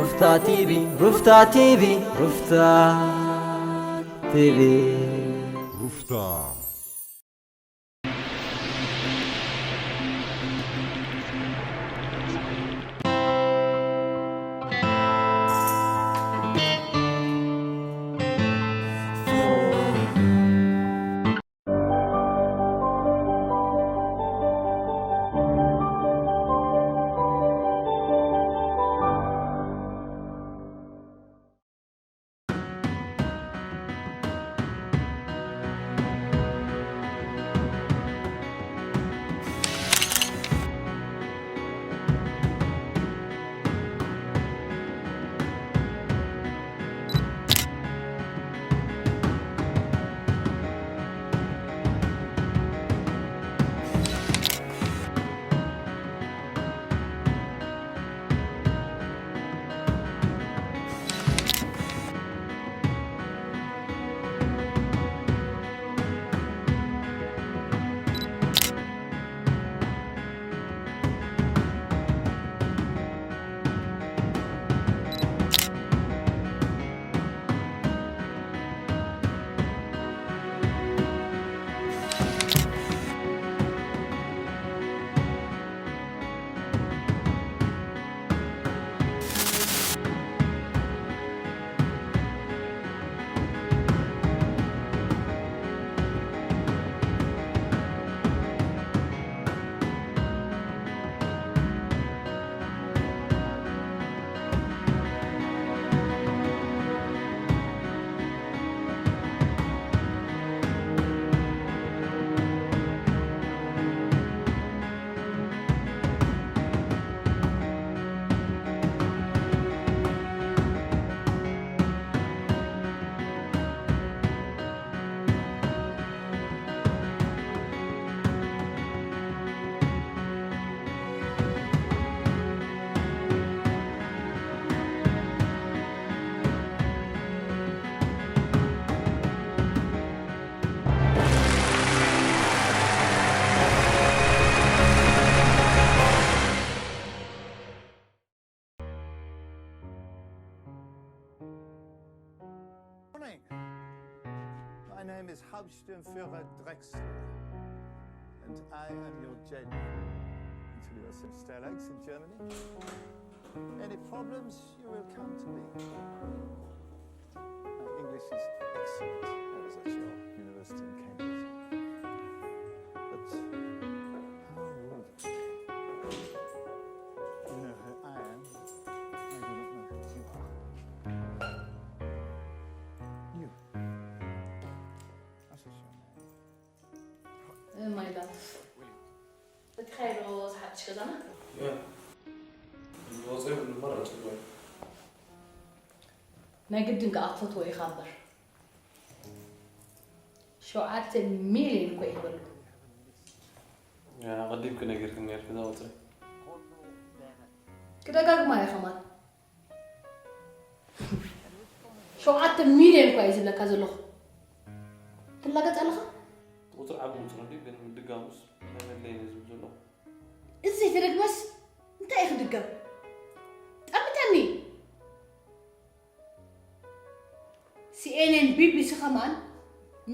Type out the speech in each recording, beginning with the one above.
ሩፍታ ቲቪ፣ ሩፍታ ቲቪ፣ ሩፍታ ቲቪ። ሩፍታ። Morning. My name is Hauptsturmführer Drexler, and I am your general until you are sent to Stalag in Germany. Any problems, you will come to me. My English is excellent. I was at your university in Cambridge. But how rude. You know who I am. I do not know who you are. You. That's a shame. Oh my God. በቲ ካይሮ ዝሓድሽ ገዛና? ያ። ወፂኦም ድማ ራጭ ናይ ግድን ከኣ ክትፈትዎ ኢኻ እምበር። ሸውዓተ ሚልዮን እኮ ይህበሉ። ኣቐዲምኪ ነጊርክኒ ነርኪ እዛ ቁጽሪ። ክደጋግማ እየ ከማን። ሸውዓተ ሚልዮን እኮ እየ ዝብለካ ዘለኹ። ትላገጽ ኣለኻ? ቁጽሪ ዓቢ ቁጽሪ እንድዩ፣ ግን ምድጋሙስ መመለይ እዩ ዝብል ዘለኹ። እዚ ዘይተደግመስ እንታይ እዩ ክድገም? ጠምተኒ። ሲኤንኤን፣ ቢቢሲ ከማን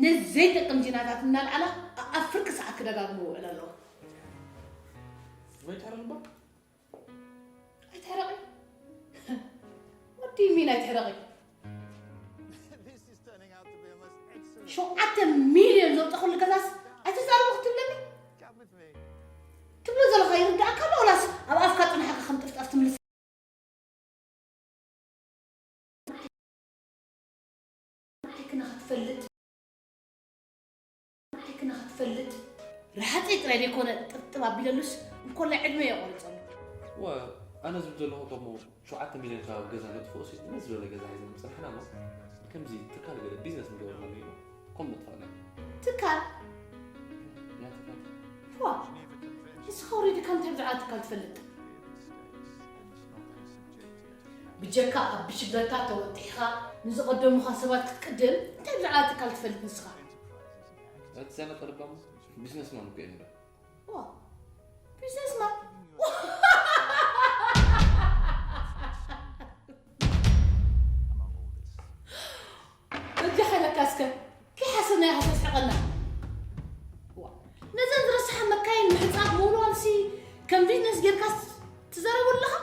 ነዚ ዘይጠቅም ዜናታት እናልዓላ ኣብ ፍርቂ ሰዓት ክደጋግሙ ይውዕላ ኣለዋ። ኣይትሕረቕ እባ። ኣይትሕረቒ። What do you mean ኣይትሕረቒ? ሸውዓተ ሚልዮን ዘውጣኹሉ ገዛስ ኣይትዛረቡ ክትብለኒ? ትብሎ ዘለኻ ይርድኣካ ኣሎ ወላስ ኣብ ኣፍካ ጽንሓካ ከም ጥፍጣፍ ትምልስ? ንዓይ ክና ክትፈልጥ፣ ንዓይ ክና ክትፈልጥ፣ ረሃፀይ ጥራይ ዘይኮነ ጥብጥብ ኣቢለሉስ እንኮላይ ዕድመ እየ ቆሪፀሉ። እወ፣ ኣነ ዝብል ዘለኹ ከሞ ሸውዓተ ሚልዮን ካብ ገዛ ገጥፍኦስ እዩ ዝበለ ገዛ ሒዝና ምፅናሕና እሞ ከምዚ ትካል ገለ ቢዝነስ ምገበርናሉ እዩ። ከም መጥፋእና። ትካል? ያ ትካል። ዋ፣ ንስኻ ወሪድካ እንታይ ብዛዕባ ትካል ትፈልጥ? ብጀካ ኣብ ብሽግለታ ተወጢሕኻ ንዝቐደሙኻ ሰባት ክትቅድም እንታይ ብዛዕባ ትካል ትፈልጥ ንስኻ? እቲ ዘነጠ ልባም ቢዝነስማን እኮ እየ ነይረ። ዋ፣ ቢዝነስማን? ዋ፣ ከይሓሰብናዮ ተስሕቐና። ዋ፣ ነዘን ዝረስሓ መካይን ምሕጻብ ምውልዋልሲ ከም ቢዝነስ ጌርካ ትዛረቡ ኣለኻ?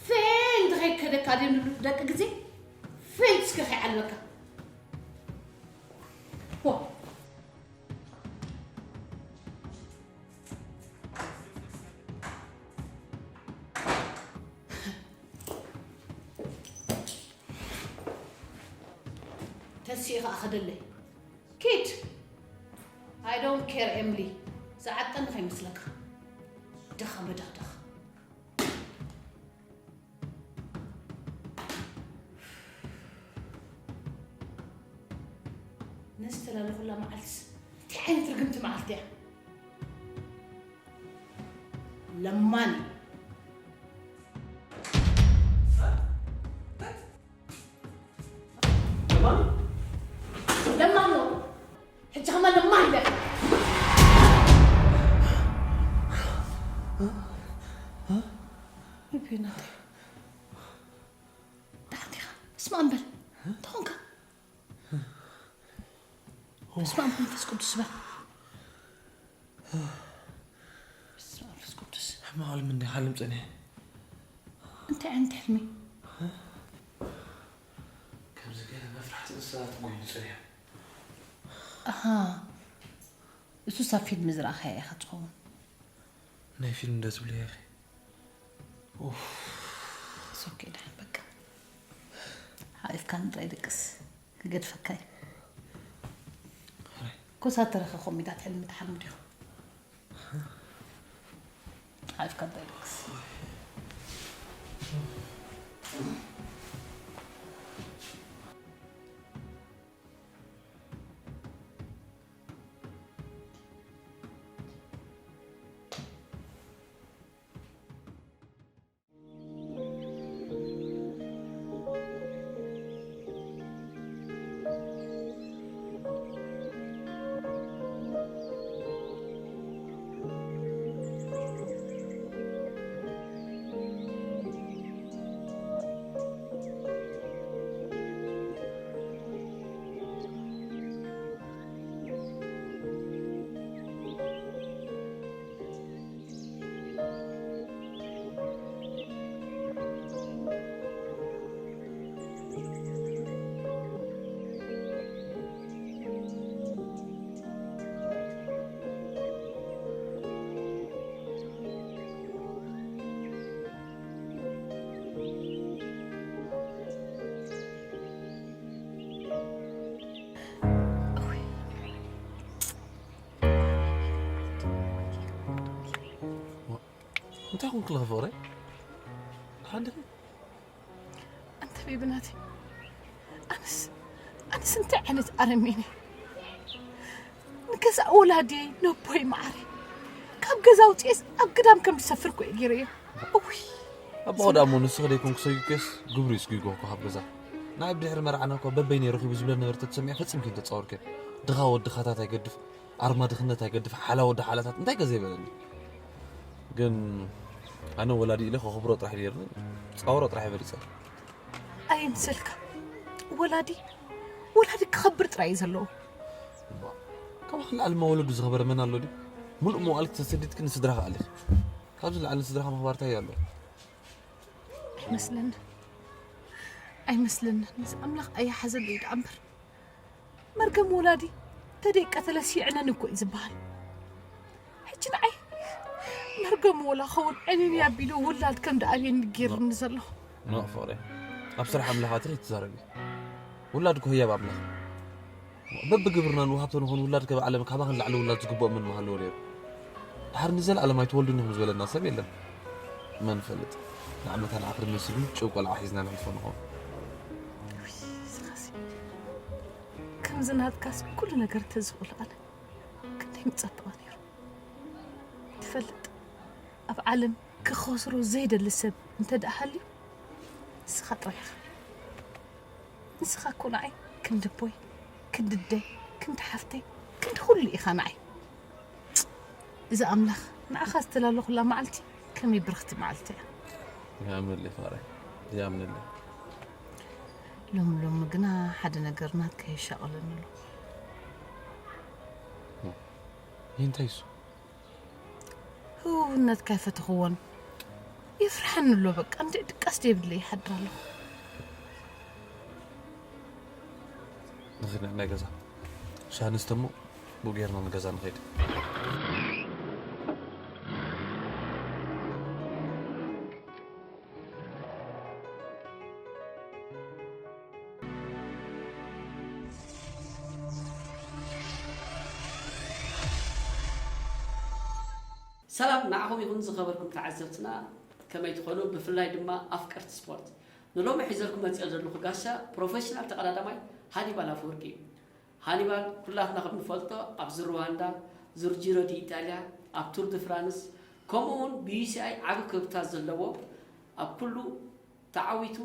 ፌል እንተኸይከደካ ድዩ ንብሉ ደቂ ግዜ? ፌል እስከ ከይዓልበካ። ዋ። ተሲኡ ኸዓ ኸደለይ። ኪድ። I don't care ኤምሊ። ዝዓቀኒ ኸይመስለካ። ድኻ መደኽደኽ። ነዚ ተላለኹላ መዓልትስ እንታይ ዓይነት ርግምቲ መዓልቲ እያ? ለማኒ። ለማኒ። ለማኒ። ሕጂ ከማን ለማኒ ኢለ። ልቢ ናተይ። ደሓን ዲኻ? እስማዕ እምበር። እንታይ ኾንካ? በስመ ኣብ መንፈስ ቅዱስ በል። በስመ ኣብ መንፈስ ቅዱስ። ሕማቕ ሕልሚ እንደ ሓልም ጸኒሐ። እንታይ ዓይነት ሕልሚ? ከምዚ ገለ መፍራሕቲ እንስሳታት ጎይኑ ጸኒሑ። ኣሃ። እሱስ ኣብ ፊልም ዝረኣኻያ ኢኻ ትኸውን። ናይ ፊልም እንደ ትብልያ ኢኺ። ኡፍ። It's okay፣ ደሓን በቃ። ሓቂፍካኒ ጥራይ ደቅስ። ክገድፈካ እዩ። ሕራይ። ኮሳተረ ከ ኮሚታት ሕልሚ ትሓልሙ ዲኹም? ሓቂፍካ እንታይ ደቅስ? እንታይ ኾንክልኺ ፍቕረይ? ደሓን ዲኺ? ኣንተ ቤቢ ናተይ፣ ኣነስ፣ ኣነስ እንታይ ዓይነት ኣረሜን እየ? ንገዛእ ወላዲየይ ነቦይ መዓረይ ካብ ገዛ ኣውፅኤስ ኣብ ግዳም ከም ዝሰፍር እኮ እየ ገይረዮ። እውይ። ኣቦ ደኣ እሞ ንስኺ ደይኮንኩ ሰጊገስ ግብሩ እዩ ስጊጎ እኮ ካብ ገዛ። ንዓይ ብድሕሪ መርዓና እኮ በበይነይ ረኺቡ ዝብለኒ ነበረ ተትሰሚዐ ፈጺምኪ እንተጻወርክዮ። ድኻ ወዲ ኻታት ኣይገድፍ፣ ኣርማ ድኽነት ኣይገድፍ፣ ሓላ ወዲ ሓላታት እንታይ ከ ዘይበለኒ። ግን ኣነ ወላዲ ኢለ ከኽብሮ ጥራሕ ድየ ጻወሮ ጥራሕ እየ መሪጸ። ኣይምሰልካ። ወላዲ፣ ወላዲ ክኸብር ጥራይ እዩ ዘለዎ። እባ፣ ካብዚ ንላዕሊ መወለዱ ዝኸበረ መን ኣሎ ድዩ? ሙሉእ መዋእልኪ ተሰዲድኪ ንስድራኺ ኣሊኺ። ካብዚ ንላዕሊ ንስድራኻ ምኽባር እንታይ ኣሎ? ኣይመስለንን። ኣይመስለንን። ምስ ኣምላኽ ኣያሓዘሉ እዩ ደኣ እምበር። መርገም ወላዲ ተደይቀተለስ ይዕነን እኮ እዩ ዝበሃል። ሕጂ ንዓይ መርገም ወላ ኸውን ዕንኒ ኣቢሉ ውላድ ከም ደኣልየኒ ገይሩኒ ዘሎ። ኖ ፍቕረይ፣ ኣብ ስራሕ ኣምላኽ ኣትኺ ትዛረቢ። ውላድ እኮ ህያብ ኣምላኽ። በብግብርና ንውሃብቶ ንኾን ውላድ ከብ ዓለም ካባኽን ላዕሊ ውላድ ዝግብኦ ምን ምሃለዎ ነይሩ። ድሓር ንዘለኣለም ኣይትወልዱን ኢኹም ዝበለና ሰብ የለን። መን ፈልጥ? ንዓመታ ንዓፍሪ መሲሉ ጭው ቆልዓ ሒዝና ንሕልፎ ንኸውን። ውይ፣ ስኻሲ ከምዚ ናትካስ ኩሉ ነገር ተዝኽእሉ ኣነ ክንደይ ምጸበቐ ነይሩ። ትፈልጥ፣ ኣብ ዓለም ክኸስሮ ዘይደሊ ሰብ እንተ ደኣ ሃልዩ፣ ንስኻ ጥራይ ኢኻ። ንስኻ እኮ ንዓይ ክንዲ ኣቦይ፣ ክንዲ ኣደይ፣ ክንዲ ሓፍተይ፣ ክንዲ ኩሉ ኢኻ ንዓይ። እዚ ኣምላኽ ንዓኻ ዝተላለኹላ መዓልቲ ከመይ ብርኽቲ መዓልቲ እያ። ይኣምነለይ ፍቕረይ፣ ይኣምነለይ። ሎሚ ሎሚ ግና ሓደ ነገር ናትካ የሻቕለኒ ኣሎ። እንታይ እሱ? ህውውነትካ ይፈተኽዎን የፍርሐኒ ኣሎ። በቃ እንድዕ ድቃስ ደይብለይ ይሓድር ኣለኹ። ንኽድ ናይ ገዛ ሻንስተ እሞ ብኡ ጌርና ንገዛ ንኸይድ። ሰላም ንዓኹም ይኹን ዝኸበርኩም ተዓዘብትና፣ ከመይ ትኾኑ? ብፍላይ ድማ ኣፍቀርቲ ስፖርት፣ ንሎሚ ሒዘልኩም መፂኦ ዘለኹ ጋሻ ፕሮፌሽናል ተቐዳዳማይ ሃኒባል ኣፈወርቂ እዩ። ሃኒባል ኩላትና ከም ንፈልጦ ኣብዚ ሩዋንዳ፣ ዙር ጂሮ ዲ ኢጣልያ፣ ኣብ ቱር ድ ፍራንስ ከምኡ እውን ብዩሲኣይ ዓቢ ክብርታት ዘለዎ ኣብ ኩሉ ተዓዊቱ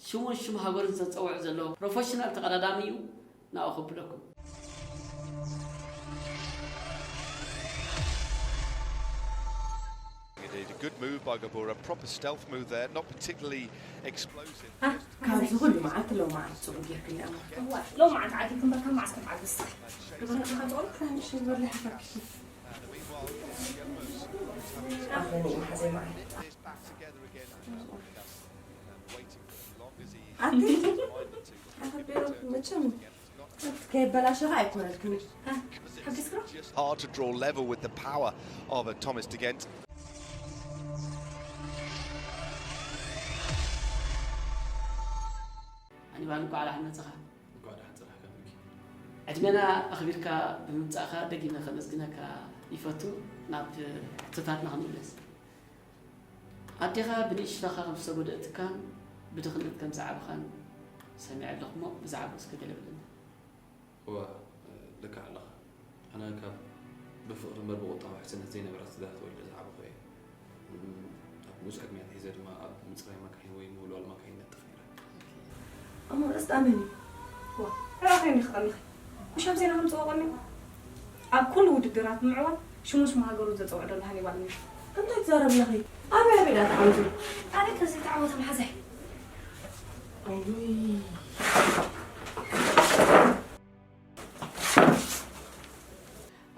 ሽሙን ሽም ሃገሩን ዘፀውዕ ዘሎ ፕሮፌሽናል ተቐዳዳሚ እዩ። ናብኡ ከብለኩም። He did a good move by Gabor, a proper stealth move there, not particularly explosive. ካብዚ ኩሉ መዓልቲ ሎም መዓልቲ ፅቡቅ ጌርክኒ ኣማ ሎም መዓልቲ ዓዲልኩም በካ መዓስ ክትዓግስ ግብርካ ከፅኦልካ ንሽበርልሕ ፈኪ And meanwhile, Gabor ኣኽኒ መሓዘይ መዓል is back together again. And waiting for as long as he ኣቲ reminded to. ኣኸቢሮ መቸም ከይበላሸኻ ኣይኮነልክኒ ሓጊዝክሮ Hard to draw level with the power of a Thomas De Gendt. ሃኒባል እንኳዕ ደሓን መፀኻ። እንኳዕ ደሓን ፀናሕካ ብርኪ። ዕድሜና ኣኽቢርካ ብምምፃእካ ደጊመ ከመስግነካ ይፈቱ። ናብ ሕቶታትና ክንምለስ። ኣዴኻ ብንእሽቶኻ ከም ዝተጎድእትካን ብድኽነት ከም ዝዓበኻን ሰሚዐ ኣለኹ እሞ ብዛዕባኡ እስከ ገለ በለና። እዋ ልክዕ ኣለኻ። ኣነ ካብ ብፍቕሪ እምበር ብቑጣ ውሕስነት ዘይነበራ ስድራ ተወልደ ዝዓበኹ እየ። ኣብ ንኡስ ዕድመ ኣትሒዘ ድማ ኣብ ምፅራይ መካይን ወይ ምውልዋል መካይን ነጥፍ ነይረ። እሞ ርእስ ጣመኒ ዋ ረኣኸይ ንኽቐንኺ ምሽ ኣብ ዜና ከምፅኦ ቀኒ ኣብ ኩሉ ውድድራት ምዕዋት ሽሙስ መሃገሩ ዘፀውዕ ደሎ ሃኒባል እዩ እንታይ ትዛረብ ኣለኺ ኣበይ ኣበይ ዳ ተዓወቱ ኣበይ ከዚ ተዓወተ መሓዛይ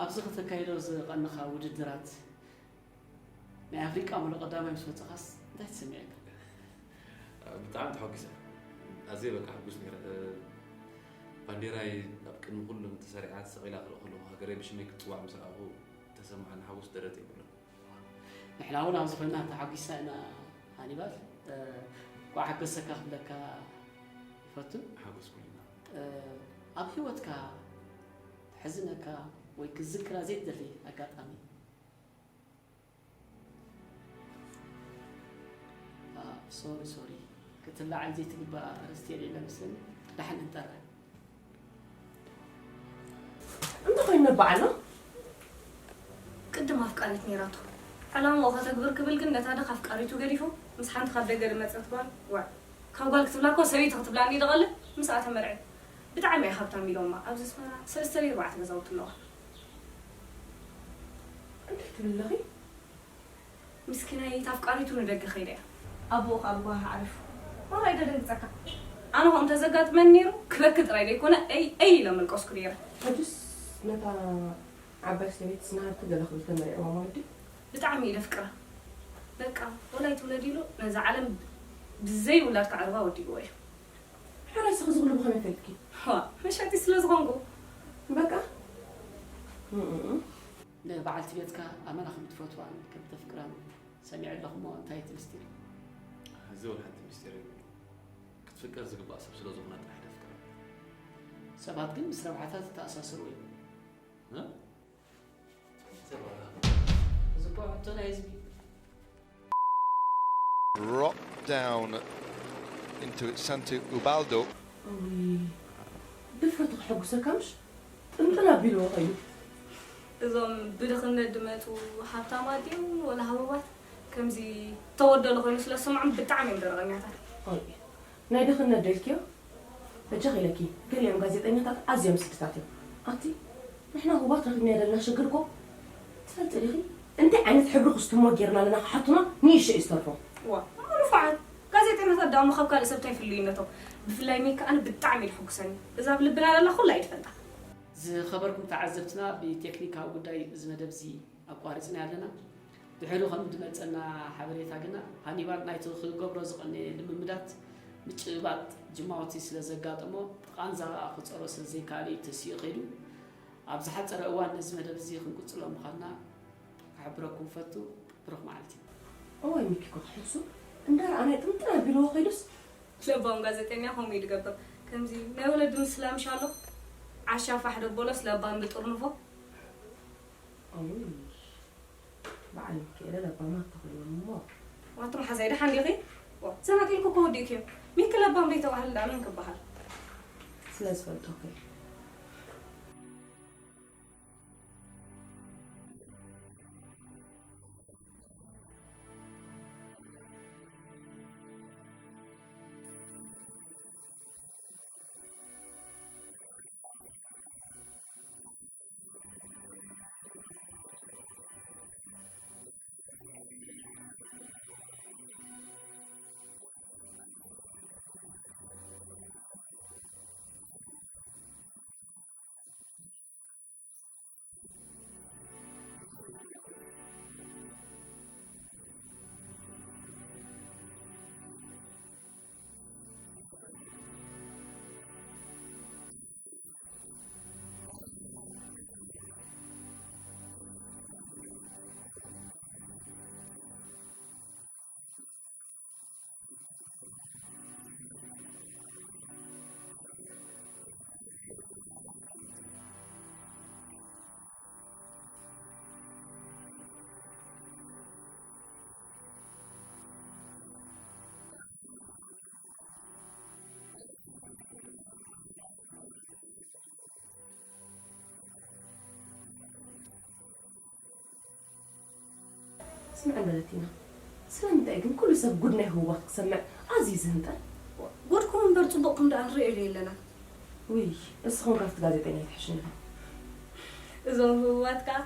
ኣብዚ ከተካይዶ ዝቐንኻ ውድድራት ናይ ኣፍሪቃ ሙሉእ ቀዳማይ ምስ ወፀኻስ እንታይ ተሰሚዐካ? ብጣዕሚ ተሓጒሰ። ኣዝየ በቃ ሕጉስ ነይረ። ባንዴራይ ኣብ ቅድሚ ኩሎም ተሰሪዓ ተሰቒላ ክርኢ ከለኹ ሃገረይ ብሽመይ ክትፅዋዕ ምስ ረኣኹ ተሰማዓኒ ሓጎስ ደረት የብሉን። ንሕና እውን ኣብዚ ኮይና ተሓጒስና ኢና ሃኒባል። እንኳዕ ሓጎሰካ ክብለካ ይፈቱ። ሓጎስ ኩልና። ኣብ ህይወትካ ተሕዝነካ ወይ ክትዝክራ ዘይትደሊ ኣጋጣሚ? ሶሪ ሶሪ ክትለዓል ዘይትግባእ ኣርእስቲ የለ መስለኒ። ዳሕን እንጠረ እንታይ ኮይኑ ነባዓልና ቅድም ኣፍቃሪት ነይራቶ ዕላምኡ ከተግብር ክብል ግን ነታ ደኻ ኣፍቃሪቱ ገዲፉ ምስ ሓንቲ ካብ ደገ ዝመፀት ጓል ወዕ ካብ ጓል ክትብላ እኮ ሰበይቲ ክትብላ እንዲ ደቐለ ምስኣ ተመርዐ ብጣዕሚ እየ ሃብታም ኢሎማ ኣብዚ ኣስመራ ሰለስተ ድዩ ኣርባዕተ ገዛውቲ ኣለዋ እንታይ ትብል ኣለኺ ምስኪናይ ታፍቃሪቱ ንደገ ከይዳ እያ ኣቦኡ ካብ ጓሃ ዓሪፉ ዋላ ኣይደደንግፀካ ኣነ ከምኡ ተዘጋጥመኒ ነይሩ ክበኪ ጥራይ ዘይኮነ እይ እይ ኢለ መልቀስኩ ነይረ ሕጅስ ነታ ዓባይ ሰበይቲ ስናሃብቲ ገለ ክብል ተመሪዕዋ ማለት ድዩ ብጣዕሚ እዩ ዘፍቅራ በቃ ወላ ኣይትውለድ ኢሉ ነዛ ዓለም ብዘይ ውላድ ከዕርባ ወዲእዎ እዩ ሕራይ ስኺ ዝኽሉ ብኸመይ ፈልጥኪ ዋ መሸጢ ስለ ዝኾንኩ በቃ ንበዓልቲ ቤትካ ኣመና ከም ትፈትዋን ከም ተፍቅራን ሰሚዐ ኣለኹ እሞ እንታይ እቲ ምስጢር? እዚ ወላ ሓንቲ ምስጢር የብሉ ክትፍቀር ዝግባእ ሰብ ስለ ዝኾነ ጥራሕ ደፍቅራ ሰባት ግን ምስ ረብሓታት ዝተኣሳሰሩ እዮም እ? እዚ እኮ ሕቶ ናይ ህዝቢ Drop down into it, Santo Ubaldo. ድፍረቱ ክሐጉሰካ ምሽ ጥንጥን ኣቢልዎ ኸዩ እዞም ብድኽነት ድመፁ ሃብታማት ድዮም ወላ ሃቡባት ከምዚ ተወደሉ ኮይኑ ስለ ዝስምዖም ብጣዕሚ እዮም ደረቐኛታት ናይ ድኽነት ደልክዮ በጃኺ ኢለኪ ገሊኦም ጋዜጠኛታት ኣዝዮም ስድታት እዮም ኣቲ ንሕና ህቡባት ረኺብናዮ ዘለና ሽግር እኮ ትፈልጢ ዲኺ እንታይ ዓይነት ሕብሪ ክስትሞ ጌርና ኣለና ክሓቱና ንእሽቶ እዩ ዝተርፎም ዋ ንፉዓት ጋዜጠኛታት ዳሞ ካብ ካልእ ሰብ እንታይ ፍልዩነቶም? ብፍላይ ሚካ ኣነ ብጣዕሚ እዩ ድሕጉሰኒ። እዛ ኣብ ልብና ዘላ ኩላ እዩ ድፈልጣ። ዝኸበርኩም ተዓዘብትና፣ ብቴክኒካዊ ጉዳይ እዚ መደብ እዚ ኣቋሪጽና ኣለና። ድሕሪ ከም ድመጸና ሓበሬታ ግና፣ ሃኒባል ናይቲ ክገብሮ ዝቐነየ ልምምዳት ምጭብባጥ ጅማውቲ ስለ ዘጋጠሞ፣ ቃንዛ ክጸሮ ስለ ዘይከኣለ እዩ ተሲኡ ከይዱ። ኣብ ዝሓጸረ እዋን ነዚ መደብ እዚ ክንቅጽሎ ምዃንና ክሕብረኩም ፈቱ። ብሩኽ መዓልቲ። እዋይ ሚኪ እኮ ክሕሱ እንዳ ረኣናይ ጥምጥም ኣቢልዎ ከይዱስ። ለባም ጋዜጠኛ ከምኡ እዩ ዝገብር። ከምዚ ናይ ወለዲ ምስላ ምሽ ኣሎ። ዓሻ ፋሕ ደበሎስ ለባም ብጥርንፎ። እውይ፣ በዓል ሚካኤለ ለባማት ተኾይኖም እሞ። ዋትሮ ሓዛይ ደሓን ዲኺ? ዋ፣ ዘናጢልኩ እኮ ወዲእክዮ። ሚኪ ለባም ደይተባህለ ደኣ መን ክበሃል? ስለ ዝፈልጦ እኮ እዩ። ስምዒ በለቲና፣ ስለምንታይ ግን ኩሉ ሰብ ጉድ ናይ ህወሓት ክሰምዕ ኣዝዩ ዝህንጠል? ጉድኩም እምበር ጽቡቕኩም ደኣ ንርእየሉ የለና። ውይ፣ እስኹም ካብቲ ጋዜጠኛ ኣይትሕሽን ኢኹም። እዞም ህወሓት ከኣ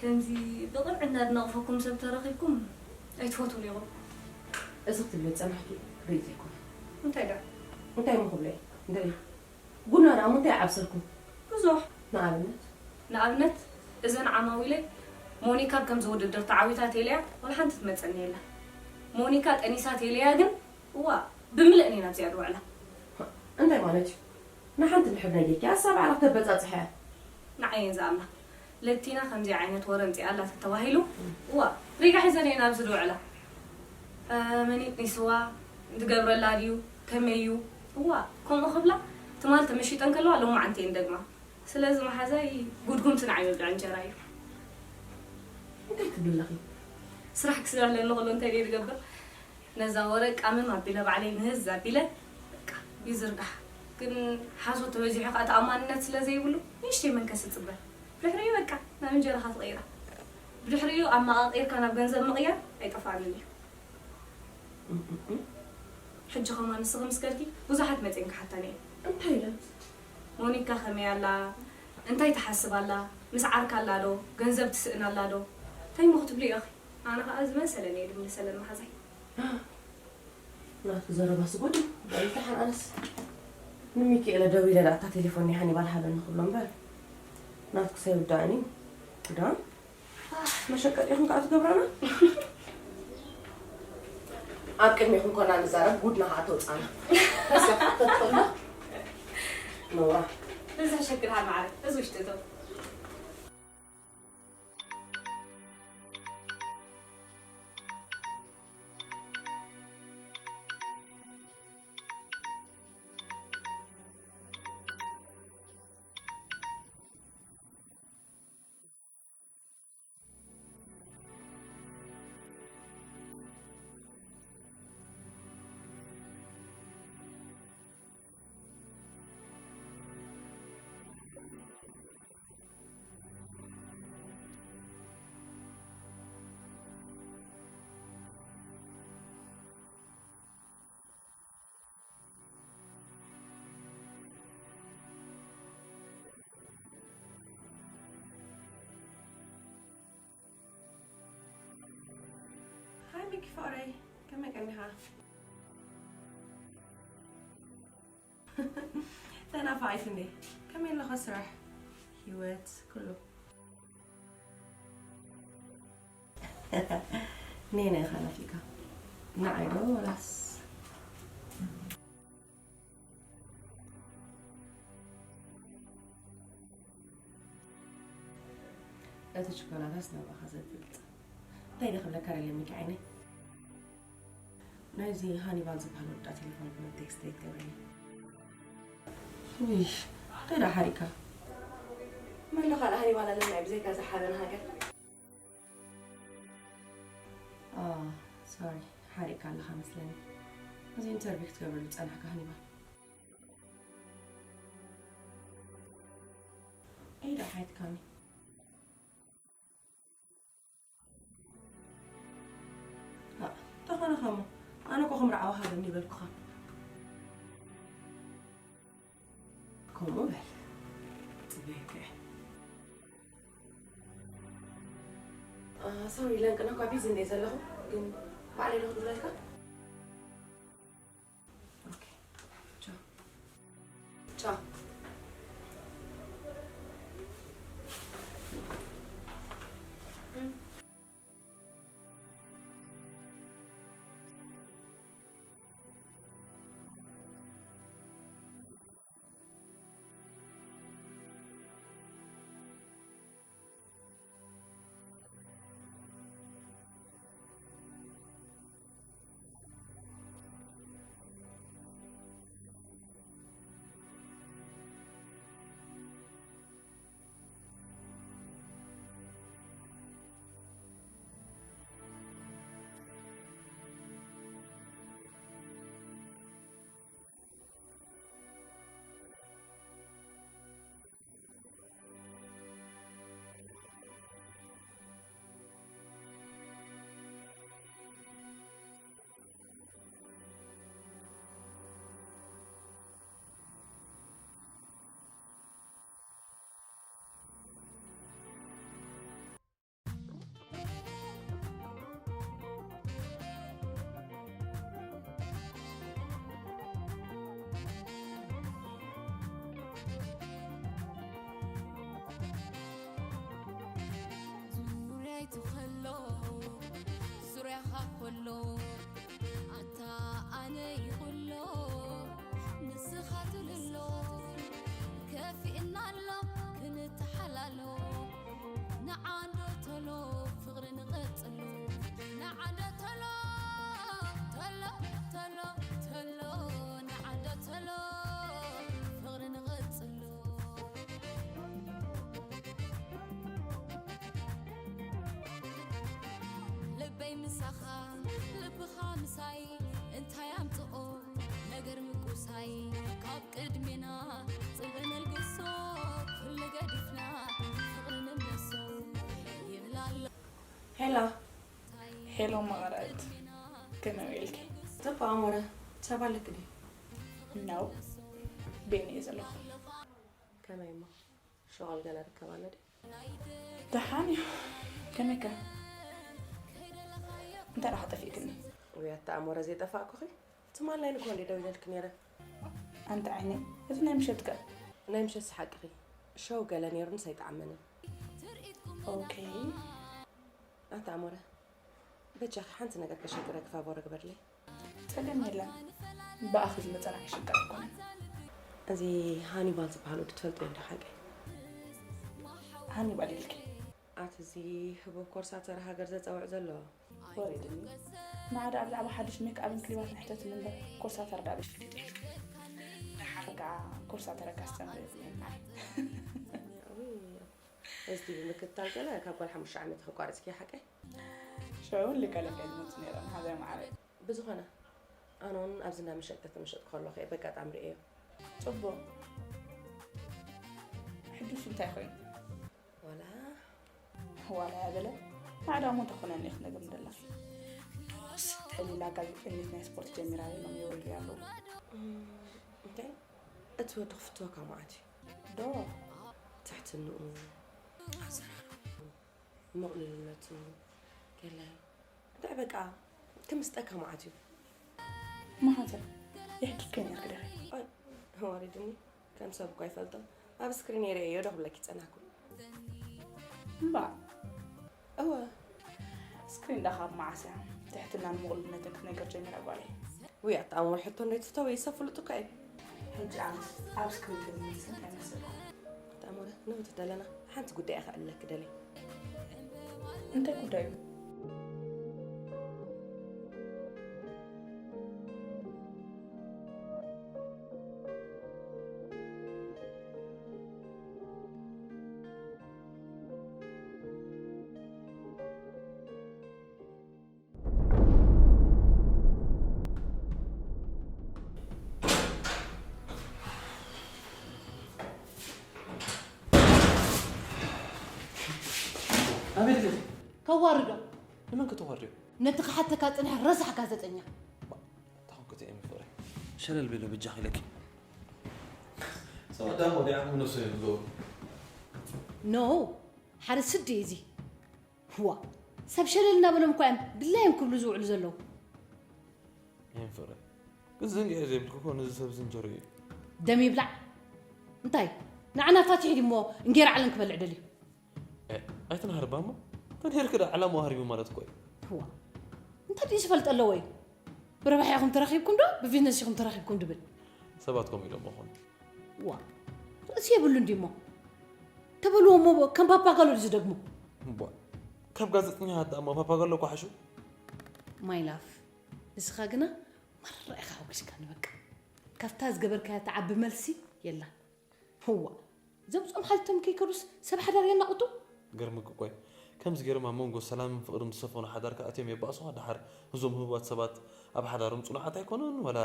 ከምዚ ብቕንዕና ድነቕፈኩም ሰብ ተረኺብኩም ኣይትፈትዉን ኢኹም። እዚ ክትብሊ ዝጸናሕኪ ርእይቶ ኣይኮነን። እንታይ ደኣ? እንታይ እሞ ክብሎ እየ? እንድዒ። ጉና ደኣ እሞ እንታይ ይዓብሰልኩም? ብዙሕ። ንኣብነት? ንኣብነት፣ እዘን ዓማዊለይ ሞኒካ ከምዚ ውድድር ተዓዊታ ተይለያ ዋላ ሓንቲ ትመጸኒ የላ። ሞኒካ ጠኒሳ ተይለያ ግን፣ እዋ፣ ብምልእን ኢና ኣብዚኣ ድውዕላ። እንታይ ማለት እዩ? ንሓንቲ ድሕር ነጊርኪ፣ ኣሳ ባዕላ ክተበጻጽሐ። ንዓይ እየን ዝኣምና። ለቲና ከምዚ ዓይነት ወረ ኣምጺኣ ኣላ ተተባሂሉ፣ እዋ፣ ሪጋ ሒዘን እየን ኣብዚ ድውዕላ። እ፣ መን ይጥኒስዋ፣ ዝገብረላ ድዩ፣ ከመይ እዩ? እዋ፣ ከምኡ ክብላ፣ ትማል ተመሺጠን ከለዋ፣ ሎማዓንቲ እየን ደግማ። ስለዚ መሓዛይ፣ ጉድጉምቲ ንዓይ መብልዒ እንጀራ እዩ። እንታይ ትብሊ ኣለኺ? ስራሕ ክስራሕ ኣለኒ ከሎ እንታይ ድየ ዝገብር? ነዛ ወረ ቃምም ኣቢለ ባዕለይ ምህዝ ኣቢለ፣ በቃ፣ ይዝርጋሕ። ግን ሓሶት ተበዚሑ ከኣ ተኣማንነት ስለ ዘይብሉ፣ ንእሽተይ መንከስ እጽበ። ብድሕሪኡ በቃ፣ ናብ እንጀራኻ ትቕይራ። ብድሕሪኡ ኣመቓቒርካ ናብ ገንዘብ ምቕያር ኣይጠፍኣንን እዩ። ሕጂ ከማን ንስኺ ምስ ከድኪ፣ ብዙሓት መጺኤን ክሓታኒ እየን። እንታይ ኢለን? ሞኒካ ከመይ ኣላ? እንታይ ትሓስብ ኣላ? ምስ ዓርካ ኣላ ዶ? ገንዘብ ትስእን ኣላ ዶ? እንታይ እሞ ክትብሊ ኢኺ? ኣነ ኸኣ ዝመሰለኒ እየ ድምልሰለን መሓዛይ። ናቱ ዘረባስ ጉድ እዩ። እንታይ ሓን ኣነስ ንሚኪኤለ ደዊለ ደኣ እታ ቴሌፎን ናይ ሃኒባል ሃበኒ ክብሎ እምበር፣ ናትኩስ ኣይውዳእን እዩ። ክዳን፣ ኣህ፣ መሸቀጢኹም ከኣ ትገብረና። ኣብ ቅድሚኹም ኮና ንዛረብ፣ ጉድና ከኣ ተውጻና። እስኪ ሓተት ከሎ፣ ነውራ። እዚ ሕሸግርሃ ማዕረ፣ እዚ ውሽጢ እቶ። ሃይ ሚኪ ፍቕረይ፣ ከመይ ቀኒኻ? ተናፋቒት እንዴ? ከመይ ኣለኻ ስራሕ? ህይወት? ኩሉ? ኔነ ኢኻ ናፊቕካ? ንዓይ ዶ ወላስ? እቲ ችኮላታስ ናባኻ ዘብልጥ። እንታይ ዶ ክብለካ ደልየ ሚኪ ዓይነይ? ናይዚ ሃኒባል ዝበሃል ወዳ ቴሌፎን ብሎ ቴክስት ዘይትገብረለይ። ውይሽ፣ እንታይ ደኣ ሓሪካ? መን ዶ ካልእ ሃኒባል ኣለና እዩ ብዘይካ እዛ ሓበን ሃገር? ኣህ፣ ሶሪ፣ ሓሪቕካ ኣለኻ መስለኒ። እዚ ኢንተርቪው ክትገብረሉ ዝጸናሕካ ሃኒባል። እንታይ ደኣ ሓቲትካኒ? አ፣ ተኾነ ኸሞ፣ ኣነ እኮ ከም ርዓዊ ሃበኒ ይበልኩኻ። ከምኡ በል። ጽበየካ እየ። አ፣ ሶሪ፣ ለንቅነ እኳ ቢዚ እንደ ዘለኹ፣ ግን ባዕለይ ዶ ክድውለልካ? ኦኬ። ቻው። ቻው። ዙርያይ ትኸሎ፣ ዙርያኻ ኮሎ፣ ኣታ ኣነ ይኹሎ፣ ንስኻ ትልሎ፣ ከፊእና ኣሎ ክንተሓላሎ። ንዓዶ ተሎ ፍቕሪ ንቐጽሎ፣ ንዓዶ ተሎ፣ ተሎ፣ ተሎ፣ ተሎ፣ ንዓዶ ተሎ ፍቕሪ ንቐጽሎ። ልበይ ምሳኻ፣ ልብኻ ምሳይ፣ እንታይ ኣምጽኦ ነገር ምቁሳይ? ካብ ቅድሜና ጽልኢ ነልግሶ፣ ኩሉ ገዲፍና ፍቕሪ ንምለሶ። ይብላ ኣሎ። ሄሎ። ሄሎ መቐረት፣ ከመይ ውዒልኪ? ጽቡቕ ኣሞረ፣ ሰብ ኣለኪ ድዩ? ነው፣ ቤን እየ ዘለኹ። ከመይ እሞ? ሸቐል ገለ ርከብ ኣሎ ድዩ? ደሓን እዩ። ከመይ ከ? እንታይ ደኣ ጠፊእክኒ? ውይ ኣታ ኣሞረ ዘይጠፋእኩኺ። ትማል ናይ ንግሆ እንድየ ደዊለልኪ ነይረ። ኣንቲ ዓይነይ፣ እቲ ናይ ምሸት ከ? ናይ ምሸትስ ሓቅኺ። ሸው ገለ ነይሩንስ ኣይጠዓመንን። ኦኬ። ኣታ ኣሞረ፣ በጃኺ ሓንቲ ነገር ከሸግረኪ ፋቮር ግበርለይ። ጸገም የለን። ብኣኺ ዝመጸ ንዓይ ሽግር ኣይኮነን። እዚ ሃኒባል ዝበሃል ወዲ ትፈልጥዮ እንዶ ሓቀይ? ሃኒባል ኢልኪ? ኣቲ እዚ ህቡብ ኮርሳተር ሃገር ዘጸውዕ ዘሎ። ወሪድኒ። ንዓዳ ብዛዕባ ሓድሽ ሜክኣፕን ክሊባትን ሕተትኒ እምበር ኮርሳተር ዳኣ በይ ፈሊጠ ኢልኪ። ደሓር ከኣ ኮርሳተር ከስተምር እየ ዝብል ንዓይ። ውይ፣ እዚ ብምክትታል ገለ ካብ ጓል ሓሙሽተ ዓመት ከቋርጽኪ ሓቀይ? ሽዑ እውን ልቀለቀ ዝመጹ ነይሮም፣ ሃዛይ መዓረይ። ብዝኾነ፣ ኣነ እውን ኣብዚ እንዳ መሸጢ ተመሸጥኩ ከለኹ እየ በጋጣሚ ርእየዮ። ጽቡቕ። ሕጂስ እንታይ ኮይኑ? ዋላ ዋላ ያበለ። ማዕዳ እሞ እንታይ ኮነ እኒኦ ክትነግርኒ ደለኺ? ዶስ ተሊላ ጋዜጠኝነት ናይ ስፖርት ጀሚራ ኢሎም የወርዩ ኣለዉ። እም፣ እንታይ? እቲ ወዲ ክፍትወካ መዓት እዩ። ዶ? ትሕትንኡ፣ ኣዘራርብኡ፣ ምቕሉልነቱ፣ ገለ እንታይ በቃ ክምስጠካ መዓት እዩ። መሓዘ፣ የሕድርኪ ነይርኪ ዲኺ? ኣይ፣ ወሪድኒ ከም ሰብ እኳ ይፈልጦ ኣብ ስክሪን የርእዮ ዶ ክብለኪ ጸናኩ። እምባ እወ ስክሪን ዳኻ መዓስ እያ ትሕትናን ምቕሉልነትን ክትነግር ጀሚራ ጓለይ። ውይ ኣተኣምሮ ሕቶ እንዶ ይትፍተው ወይ ሰብ ፍሉጥ እኳ እዩ። ሕጂ ኣነስ ኣብ ስክሪን ተዝምልስ እንታይ መሰልኩም? ኣተኣምሮ ንውት ደለና ሓንቲ ጉዳይ እያ ክዕለክ ደለይ። እንታይ ጉዳዩ? ኣቤት ገጽ ከዋርዶ ንመን ከተዋርድዮ? ነቲ ክሓተካ ጽንሐ ረሳሕ ጋዜጠኛ። ታኹም ክትእየም ይፍቕረ ሸለል ቤሎ ብጃኽ ኢለኪ። ሰባት ዳሞ ዲዓኹም ነብሶ እዮም ዝገብሩ። ኖ ሓደ ስዲ እዩ እዚ። ዋ ሰብ ሸለል እናበሎም እኳ እዮም ድላዮም ክብሉ ዝውዕሉ ዘለዉ። ይህን ፍቕረ ግን ዘንግዐ ዘይብልኩ እኮ ነዚ ሰብ ዝንጀሮ እዩ። ደም ይብላዕ እንታይ ንዓና ፋቲሕ ድሞ እንጌራ ዓለም ክበልዕ ደልዩ። ኣይትናሃርባ እሞ ተንሄርክ ዳ ዕላምኡ ሃሪቡ ማለት እኮ እዩ። ዋ እንታይ ድዩ ዝፈልጥ ኣለዎ እዩ። ብረብሓ ኢኹም ተራኺብኩም ዶ ብቢዝነስ ኢኹም ተራኺብኩም ድብል። ሰባት ከምኡ ኢሎም ኾኑ። ዋ ርእሲ የብሉ እንዲ እሞ ተበልዎ እሞ ከም ፓፓጋሎ ድዩ ዝደግሙ። እቧ ካብ ጋዜጠኛታት ደኣ እሞ ፓፓጋሎ እኮ ሓሹ። My love ንስኻ ግና ማራ ኢኻ ሓጒስካኒ በቃ። ካብታ ዝገበርካያ ትዓቢ መልሲ የላን። ህዋ ዘምጾም ሓልቶም ከይከዱስ ሰብ ሓዳር የናቑጡ። ገርምኪ እኮ እዩ። ከምዚ ገይሮም ኣብ መንጎ ሰላምን ፍቕርን ዝሰፈኖ ሓዳር ከኣትዮም የባእሱኻ። ደሓር እዞም ህቡባት ሰባት ኣብ ሓዳሮም ጽኑዓት ኣይኮኑን ወላ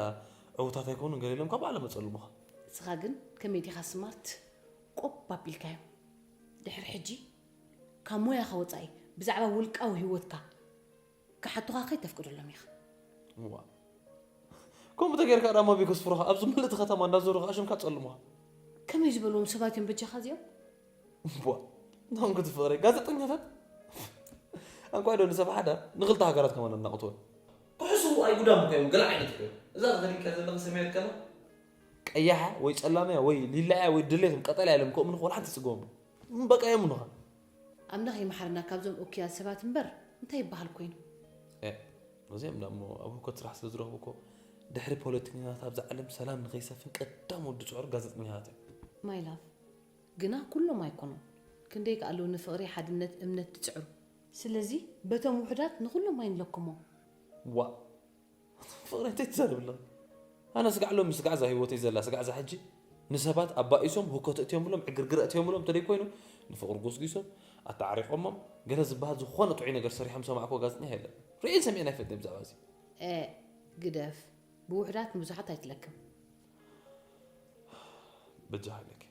ዕዉታት ኣይኮኑን ገለ ኢሎም ካብ ባዕሎም የጸልሙኻ። ንስኻ ግን ከመይ ዲኻ ስማርት ቆብ ኣቢልካዮም። ድሕሪ ሕጂ ካብ ሞያኻ ወጻኢ ብዛዕባ ውልቃዊ ህይወትካ ክሓቱኻ ከይተፍቅደሎም ኢኻ። እዋ ከምኡ ተገይርካ ዳሞ ቤት ከስፍሩኻ ኣብዚ ምልእቲ ከተማ እንዳዞሩ ከዓ ሽምካ ጸልሙኻ። ከመይ ዝበልዎም ሰባት እዮም በጃኻ እዚኦም? እዋ እንታኹም ክትፍቕረ ጋዜጠኛታት ኣንኳ ዶ ንሰብ ሓዳር ንኽልተ ሃገራት ከማን ኣናቕትወን። ክሕስዉ ኣይጉዳም እኮ እዮም ገለ ዓይነት እኮ እዮም። እዛ ተኸዲንካ ዘለኻ ሰማያዊት ከላ ቀያሓ ወይ ጸላምያ ወይ ሊላያ ወይ ድሌቶም ቀጠልያ ኢሎም ከምኡ ንኽኾን ሓንቲ ጽገቦም በቃ እዮም ንኻ። ኣምላኽ ይምሓረና ካብዞም እኩያት ሰባት እምበር እንታይ ይበሃል ኮይኑ። ኤእ እዚኦም ደኣ እሞ ኣብ ህውከት ስራሕ ስለ ዝረኽቡ እኮ ድሕሪ ፖለቲከኛታት ኣብዛ ዓለም ሰላም ንኸይሰፍን ቀዳም ወዲ ጽዑር ጋዜጠኛታት እዮም። My love ግና ኩሎም ኣይኮኑን። ክንደይ ከ ኣለዉ ንፍቕሪ፣ ሓድነት፣ እምነት ዝጽዕሩ። ስለዚ በቶም ውሑዳት ንኹሎም ኣይንለክሞም። ዋእ ፍቕረይ እንታይ ትዛረቢ ኣለኺ? ኣነ ስጋዕ ሎሚ ስጋዕ እዛ ህይወተይ ዘላ ስጋዕ እዛ ሕጂ ንሰባት ኣባኢሶም ህውከት እእትዮምሎም ዕግርግር እእትዮምሎም እንተደይ ኮይኑ ንፍቕሪ ጎስጒሶም ኣተዓሪቖሞም ገለ ዝበሃል ዝኾነ ጥዑይ ነገር ሰሪሖም ዝሰማዕክዎ ጋዜጠኛ የለን። ርእየን ሰሚዐን ኣይፈልጥን ብዛዕባ እዚ። ኤእ ግደፍ ብውሑዳት ንብዙሓት ኣይትለክም። በጃኻ ኢለኪ።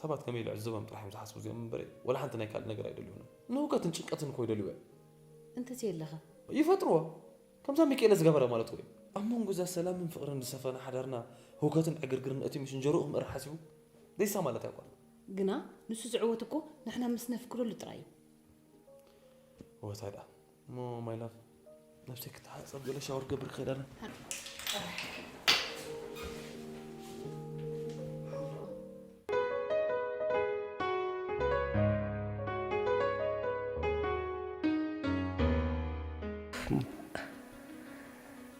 ሰባት ከመይ ኢሉ ዕዘቦም ጥራሕ እዮም ዝሓስቡ እዚኦም እምበር ዋላ ሓንቲ ናይ ካልእ ነገር ኣይደልዩን እዮም። ንህውከትን ጭንቀትን እኮ ይደልይዎ እዮም። እንተዘየለኸ? ይፈጥርዎ። ከምዛ ሚኪኤለ ዝገበረ ማለት እኮ እዩ። ኣብ መንጎ እዛ ሰላምን ፍቕርን ዝሰፈነ ሓዳርና ህውከትን ዕግርግርን እቲ ሚሽንጀርኡ ክምእርር ሓሲቡ ደይሳ ማለት ኣይኮን። ግና ንሱ ዝዕወት እኮ ንሕና ምስ ነፍቅደሉ ጥራይ እዩ። እወ ታይ ደኣ እሞ my love ነብሰይ ክትሓጸብ ገለ ሻወር ክገብር ክኸይድ ኣነ።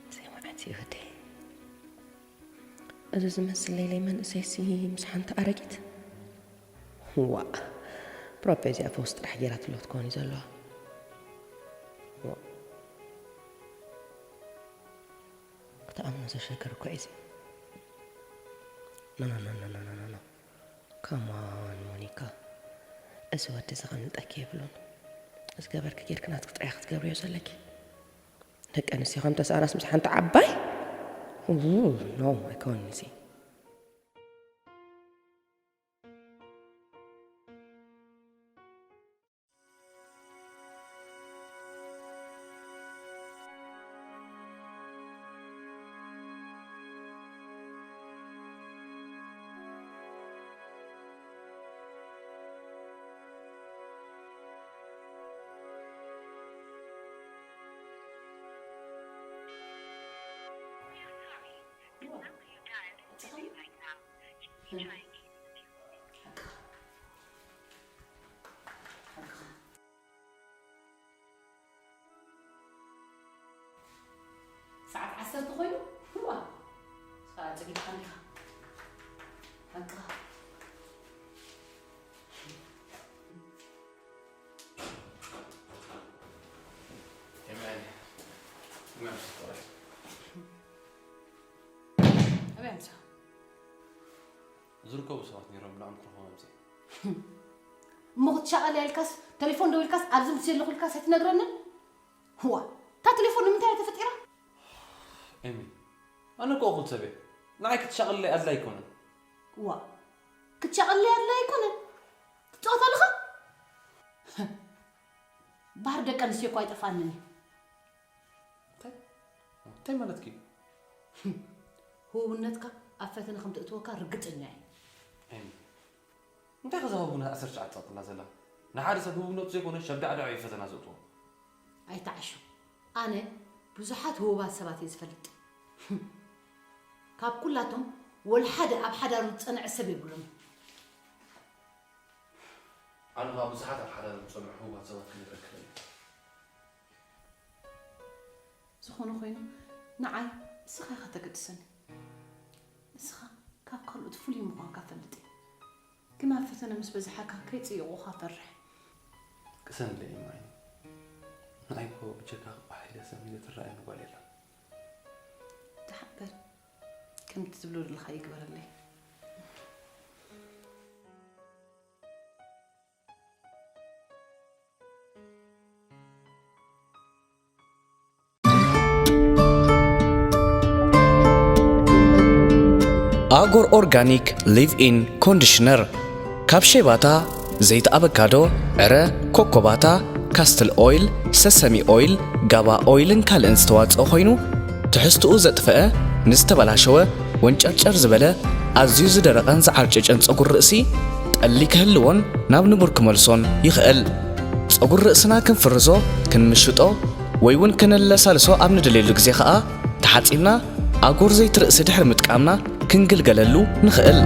እሰይ መዓት ይወደይ እዚ ዝመስል ለይለይ መንእሰይሲ ምስ ሓንቲ ኣረጊት ዋእ ፕሮፖ እዚኣ ፈውሲ ጥራሕ ገይራትሉ ክትኮን እዩ ዘለዋ። ዋእ ክትኣምኖ ዘሸግር እኮ እዩ እዚ። ኖኖኖኖኖኖኖ ካም ኦን ሞኒካ እዚ ወዲ እዚ ከምልጠኪ የብሉን። ዝገበርኪ ጌርኪ ናትኪ ጥራይ ክትገብርዮ ዘለኪ። ደቂ ኣንስትዮ ከም ተስኣናስ ምስ ሓንቲ ዓባይ ኖ ኣይከውንን እዚ። ሓቅኻ። ሓቅኻ። ሰዓት ዓሰርተ ኮይኑ? እዋ። ሰዓት ጸጊብካ እንዲኻ። ሓቅኻ። የማነ፣ መምስ ጥራሕ። ኣበይ ኣምሳ? ዝርከቡ ሰባት ነይሮም፣ ንዕኦም ክረኽቦም ኣምስየ። እሞ ክትሻቐል ኢልካስ፣ ቴሌፎን ደዊልካስ፣ ኣብዚ ምስ ዘለኹ ኢልካስ ኣይትነግረንን? ህዋ፣ እታ ቴሌፎን ንምንታይ እያ ተፈጢራ? ኤሚ፣ ኣነ እኮ እኹል ሰብ እየ። ንዓይ ክትሻቐለይ ኣድላይ ኣይኮነን። ዋ፣ ክትሻቐለይ ኣድላይ ኣይኮነን? ትጻወት ኣለኻ? ባህሪ ደቂ ኣንስትዮ እኮ ኣይጠፍኣንን እዩ። እንታይ? እንታይ ማለትኪ? ህቡብነትካ ኣብ ፈተነ ከም ተእትወካ ርግጸኛ እየ። ኤሚ፣ እንታይ ከ እዛ ህቡብነት ዓሰርተ ትሽዓተ ትቕጽላ ዘላ? ንሓደ ሰብ ህቡብነቱ ዘይኮነ ሸብዳዕዳዕ እዩ ፈተና ዘእትዎ። ኣይትዓሹ። ኣነ ብዙሓት ህቡባት ሰባት እየ ዝፈልጥ። ካብ ኩላቶም ወላ ሓደ ኣብ ሓዳሩ ዝጸንዐ ሰብ የብሉን። ኣነ ኸኣ ብዙሓት ኣብ ሓዳሮም ዝጸንዑ ህቡባት ሰባት ክነግረኪ እኽእል እየ። ዝኾነ ኾይኑ፣ ንዓይ ንስኻ ኢኻ ተገድሰኒ። ንስኻ ካብ ካልኦት ፍሉይ ምዃንካ እፈልጥ እየ። ግን ኣብ ፈተነ ምስ በዝሓካ ከይጽይቑኻ እፈርሕ። ቅሰንለይ ማይ። ንዓይ እኮ ብጀካ ክቋሕ ኢለ ሰሚረ ትረኣየኒ ጓል የላን። ደሓን በል። ከምቲ ትብሎ ዘለኻ ይግበረለይ። ኣጎር ኦርጋኒክ ሊቭ ኢን ኮንዲሽነር፣ ካብ ሸይባታ፣ ዘይቲ ኣበካዶ፣ ዕረ፣ ኮኮባታ፣ ካስትል ኦይል፣ ሰሰሚ ኦይል፣ ጋባ ኦይልን ካልእን ዝተዋጽኦ ኮይኑ፣ ትሕዝትኡ ዘጥፈአ፣ ንዝተበላሸወ፣ ወንጨርጨር ዝበለ፣ ኣዝዩ ዝደረቐን ዝዓርጨጨን ጸጉሪ ርእሲ፣ ጠሊ ክህልዎን ናብ ንቡር ክመልሶን ይኽእል። ጸጉሪ ርእስና ክንፍርዞ፣ ክንምሽጦ፣ ወይ እውን ከነለሳልሶ ኣብ ንደልየሉ ግዜ ኸኣ ተሓጺብና ኣጎር ዘይቲ ርእሲ ድሕሪ ምጥቃምና ክንግልገለሉ ንኽእል።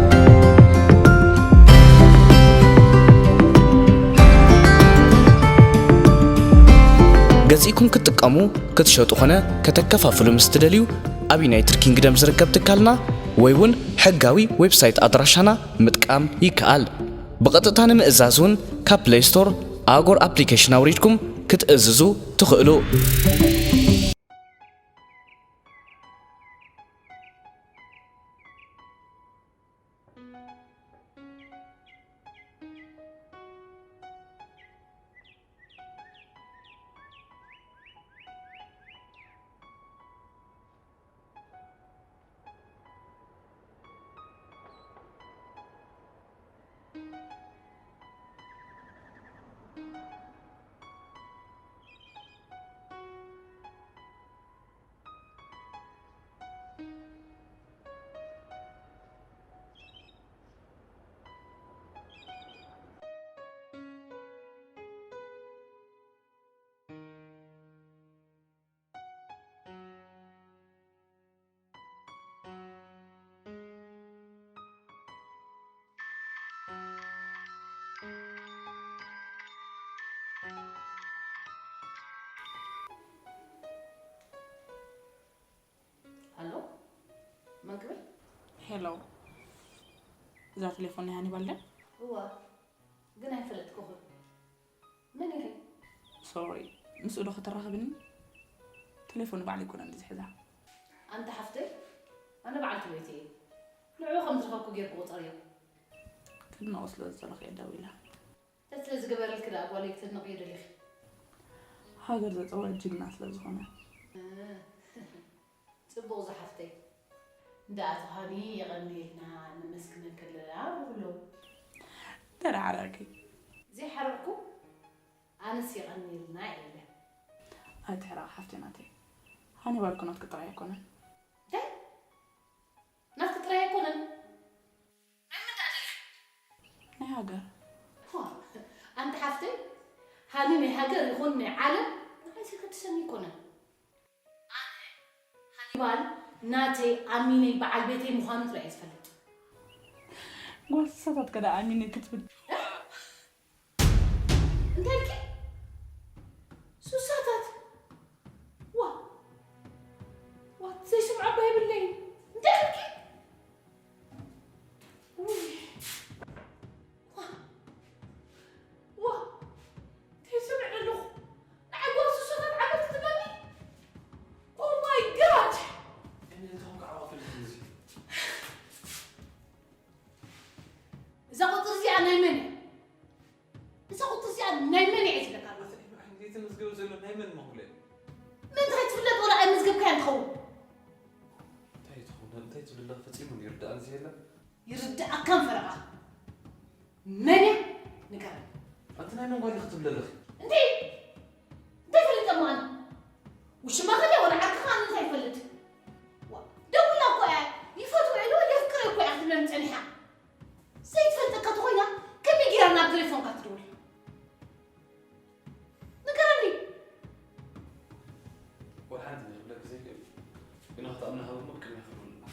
ገዚእኩም ክትጥቀሙ፣ ክትሸጡ ኾነ ከተከፋፍሉ ምስ ትደልዩ፣ ኣብ ዩናይትድ ኪንግደም ዝርከብ ትካልና ወይ እውን ሕጋዊ ዌብሳይት ኣድራሻና ምጥቃም ይከኣል። ብቐጥታ ንምእዛዝ እውን ካብ ፕለይ ስቶር ኣጎር ኣፕሊኬሽን ኣውሪድኩም ክትእዝዙ ትኽእሉ። ኣሎ? መን ክብል? ሄሎ፣ እዛ ቴሌፎን ናይ ሃኒባል ድያ? እዋ፣ ግን ኣይፈለጥኩኹን። መን ኢኺ? ሶሪ፣ ምስኡ ዶ ከተራኽብኒ? ቴሌፎን ባዕለይ ኣይኮነን ዝሕዛ። ኣንታ ሓፍተይ፣ ኣነ በዓልቲ ቤት እየ። ንዕኡ ከም ዝረኸብኩ ጌርኩ ቁጸርዮ። ክድነቑ ስለ ዝጸለኹ እየ ደዊለ። እንታይ ስለ ዝገበረልኪ ደኣ ጓለይ ክተድንቕዮ ደሊኺ? ሃገር ዘጸወዐ ጅግና ስለ ዝኾነ። እ፣ ጽቡቕ ዝሓፍተይ። እንዳ ኣቶ ሃኒ የቐንየልና፣ ነመስግነኪ ኣለና ብኹሎም። ተደሓረቕኪ? ዘይሓረቕኩ? ኣነስ የቐንየልና ኢለ። ኣይትሕረቕ ሓፍተይ ናተይ። ሃኒባል እኮ ናትኪ ጥራይ ኣይኮነን። እንታይ? ናትኪ ጥራይ ኣይኮነን? ናይ መን ደኣ ደሊኺ? ናይ ሃገር። ዋ፣ ኣንቲ ሓፍተይ፣ ሃኒ ናይ ሃገር ይኹን ናይ ዓለም ንዓይ ዘገድሰኒ ኣይኮነን። ኣነ ሃኒባል ናተይ ኣሚነይ በዓል ቤተይ ምዃኑ ጥራይ እየ ዝፈልጥ። ጓል ስሳታት ከዳ ኣሚነ ክትብል እንታይ ኢልኪ? ሱሳታት? ዋ፣ ዋ፣ ዘይስምዖ እባ የብለይን። እንታይ ኢልኪ? ውይ፣ ዋ፣ ዋ፣ እንታይ ይሰምዕ ኣለኹ? ንዓይ ጓል ሱሳታት ዓመት ክትብለኒ? Oh my God! እኔ እቶም ከዓወት ልጅ እዛ ቁጽሪ እዚኣ ናይ መን እያ? እዛ ቁጽሪ እዚኣ ናይ መን እያ ዝብለካ ኣለኹ? ዘይተመዝገበ ዘሎ ናይ መን መኹለ? ምእንታይ ትፍለጥ ወላ ኣይመዝገብካያን ትኸውን? እንታይ ትኸውን? እንታይ ትብል ኣለኻ? ፈጺሙ ይርድኣኒ ዘየለ። ይርድኣካን ፈረቓ። መን እያ? ንገረኒ። ኣንቲ ናይ መን ጓል ኢኺ ትብሊ ኣለኺ? እንታይ? እንታይ ፈሊጠ እሞ ኣነ? ውሽማኻ ድያ ወላ ዓርክኻ ኣነ እንታይ ይፈልጥ? ዋ፣ ደዊላ እኮ እያ፣ ይፈትዎ ኢሉ የፍቅረ እኮ እያ ክትብለኒ ጸኒሓ። ዘይትፈልጠካ ተኾይና ከመይ ጌራ ናብ ቴሌፎንካ ትድውል? ንገረኒ። ወላ ሓንቲ ክብለኪ ዘይክእል፣ ግና ክትኣምኒ ሃብ እሞ ቅድሚያ ክብሉ ኣለና።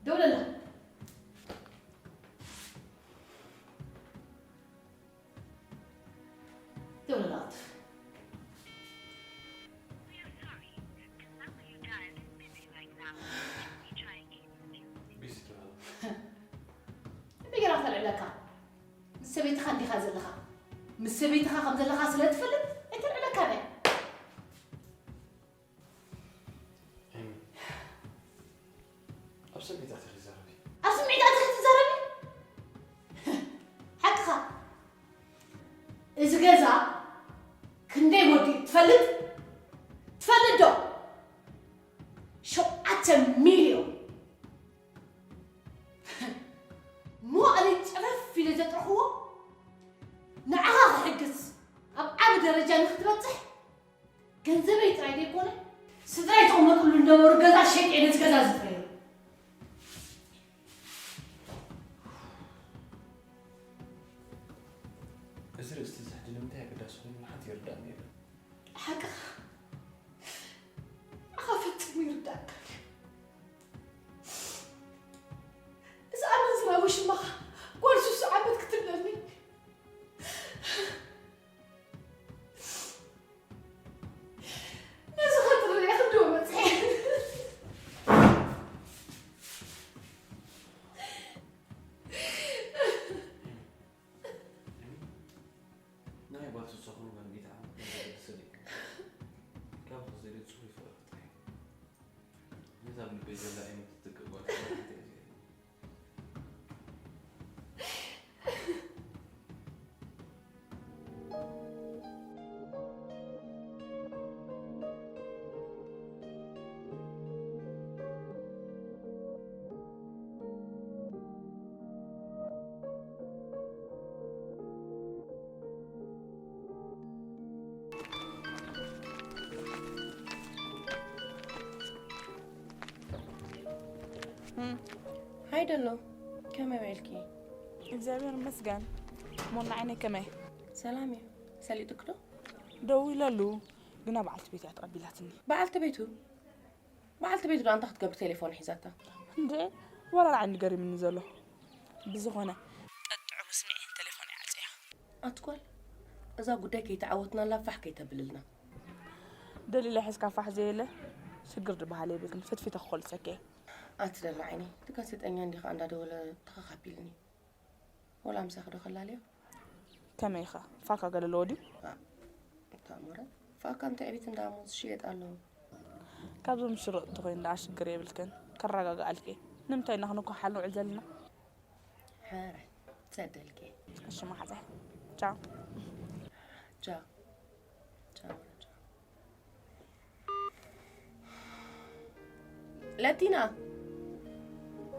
ደውለላ። ደውለላ ቅልጥፍ። ቢዚ ትበሃል። እንታይ ጌራ ተልዕለካ? ምስ ሰበይትኻ እንዲኻ ዘለኻ። ምስ ሰበይትኻ ከም ዘለኻ ስለ ትፈልጥ ኣይተልዕለካን እያ። ኤሚ፣ ኣብ ስምዒት ኣቲኺ ትዛረቢ። ኣብ ስምዒት ኣቲኺ ትዛረቢ? ሓቅኻ። እዚ ገዛ ክንደይ ወዲኡ ትፈልጥ? ትፈልጥ ዶ? ሸውዓተ ሚልዮን። መዋእለይ ጨረፍ ኢለ ዘጥረኽዎ ንዓኻ ክሕግዝ፣ ኣብ ዓቢ ደረጃ ንኽትበጽሕ፣ ገንዘበይ ጥራይ ዘይኮነ፣ ስድራይ ዝቕመጥሉ ዝነበሩ ገዛ ሸይጠ እየ ነዚ ገዛ ዝጥረዮ። እዚ ርእስቲ እዚ ሕጂ ንምንታይ ኣገዳሲ ኮይኑ ንሓንቲ ይርዳእኒ የለን። ሓቅኻ፣ ንዓኻ ፈጺሙ ይርዳእካ እዩ። እዚ ኣመንዝራ ውሽማኻ ጓል ሱሱ ዓመት ክትብለኒ፣ ነዚ ኸጥርያ ክንድዎ በጺሐ። ናይ ጓል ሱሱ ኹን ጓል ሚእቲ ዓመት ናይ ዘገድስ ሰዲቅ ካብ ዝደልዮ ጽሩይ ፍቕሪ ክጥርዮ። ነዛ ኣብ ልበይ ዘላ እየ ምትትክእ ጓል ሓንቲ እያ እዚኣ። ሃይ ደሎ፣ ከመይ ውዒልኪ? እግዚኣብሔር ይመስገን። ሞና ዓይነይ ከመይ? ሰላም እዩ። ሰሊጡኪ ዶ? ደዊለሉ፣ ግና በዓልቲ ቤት እያ ተቐቢላትኒ። በዓልቲ ቤቱ? በዓልቲ ቤቱ ደኣ እንታይ ክትገብር ቴሌፎን ሒዛታ? እንዴ፣ ዋላ ንዓይ ገሪምኒ ዘሎ። ብዝኾነ፣ ጠጥዑ መስምዒ ቴሌፎን ይዓጽያ። ኣትኳል፣ እዛ ጉዳይ ከይተዓወትናላ ፋሕ ከይተብልልና። ደሊላ ሒዝካ ፋሕ ዘየለ ሽግር ዝበሃል የብልክን። ፍትፊተ ክኾልሰኪ እየ። ኣቲ ደላ ዓይኒ፣ እቲ ጋዜጠኛ እንዲኻ እንዳደወለ ተኸኻቢልኒ። ወላ ምሳኺ ዶ ከላልዮ? ከመይ ኢኻ? ፋካ ገለ ኣለዎ ድዩ? ኣ፣ እታ ሞረ፣ ፋካን ትዕቢትን ደኣ እሞ ዝሽየጥ ኣለዎ። ካብዞም ሽርቕ እንተኾይኑ ደኣ ሽግር የብልክን። ከረጋግኣልኪ እየ። ንምንታይ ኢና ክንኳሓል ንውዕል ዘለና? ሕራይ፣ ትሰደልኪ። እሺ መሓዛይ። ቻው። ቻው። ቻው፣ ቻው። ለቲና።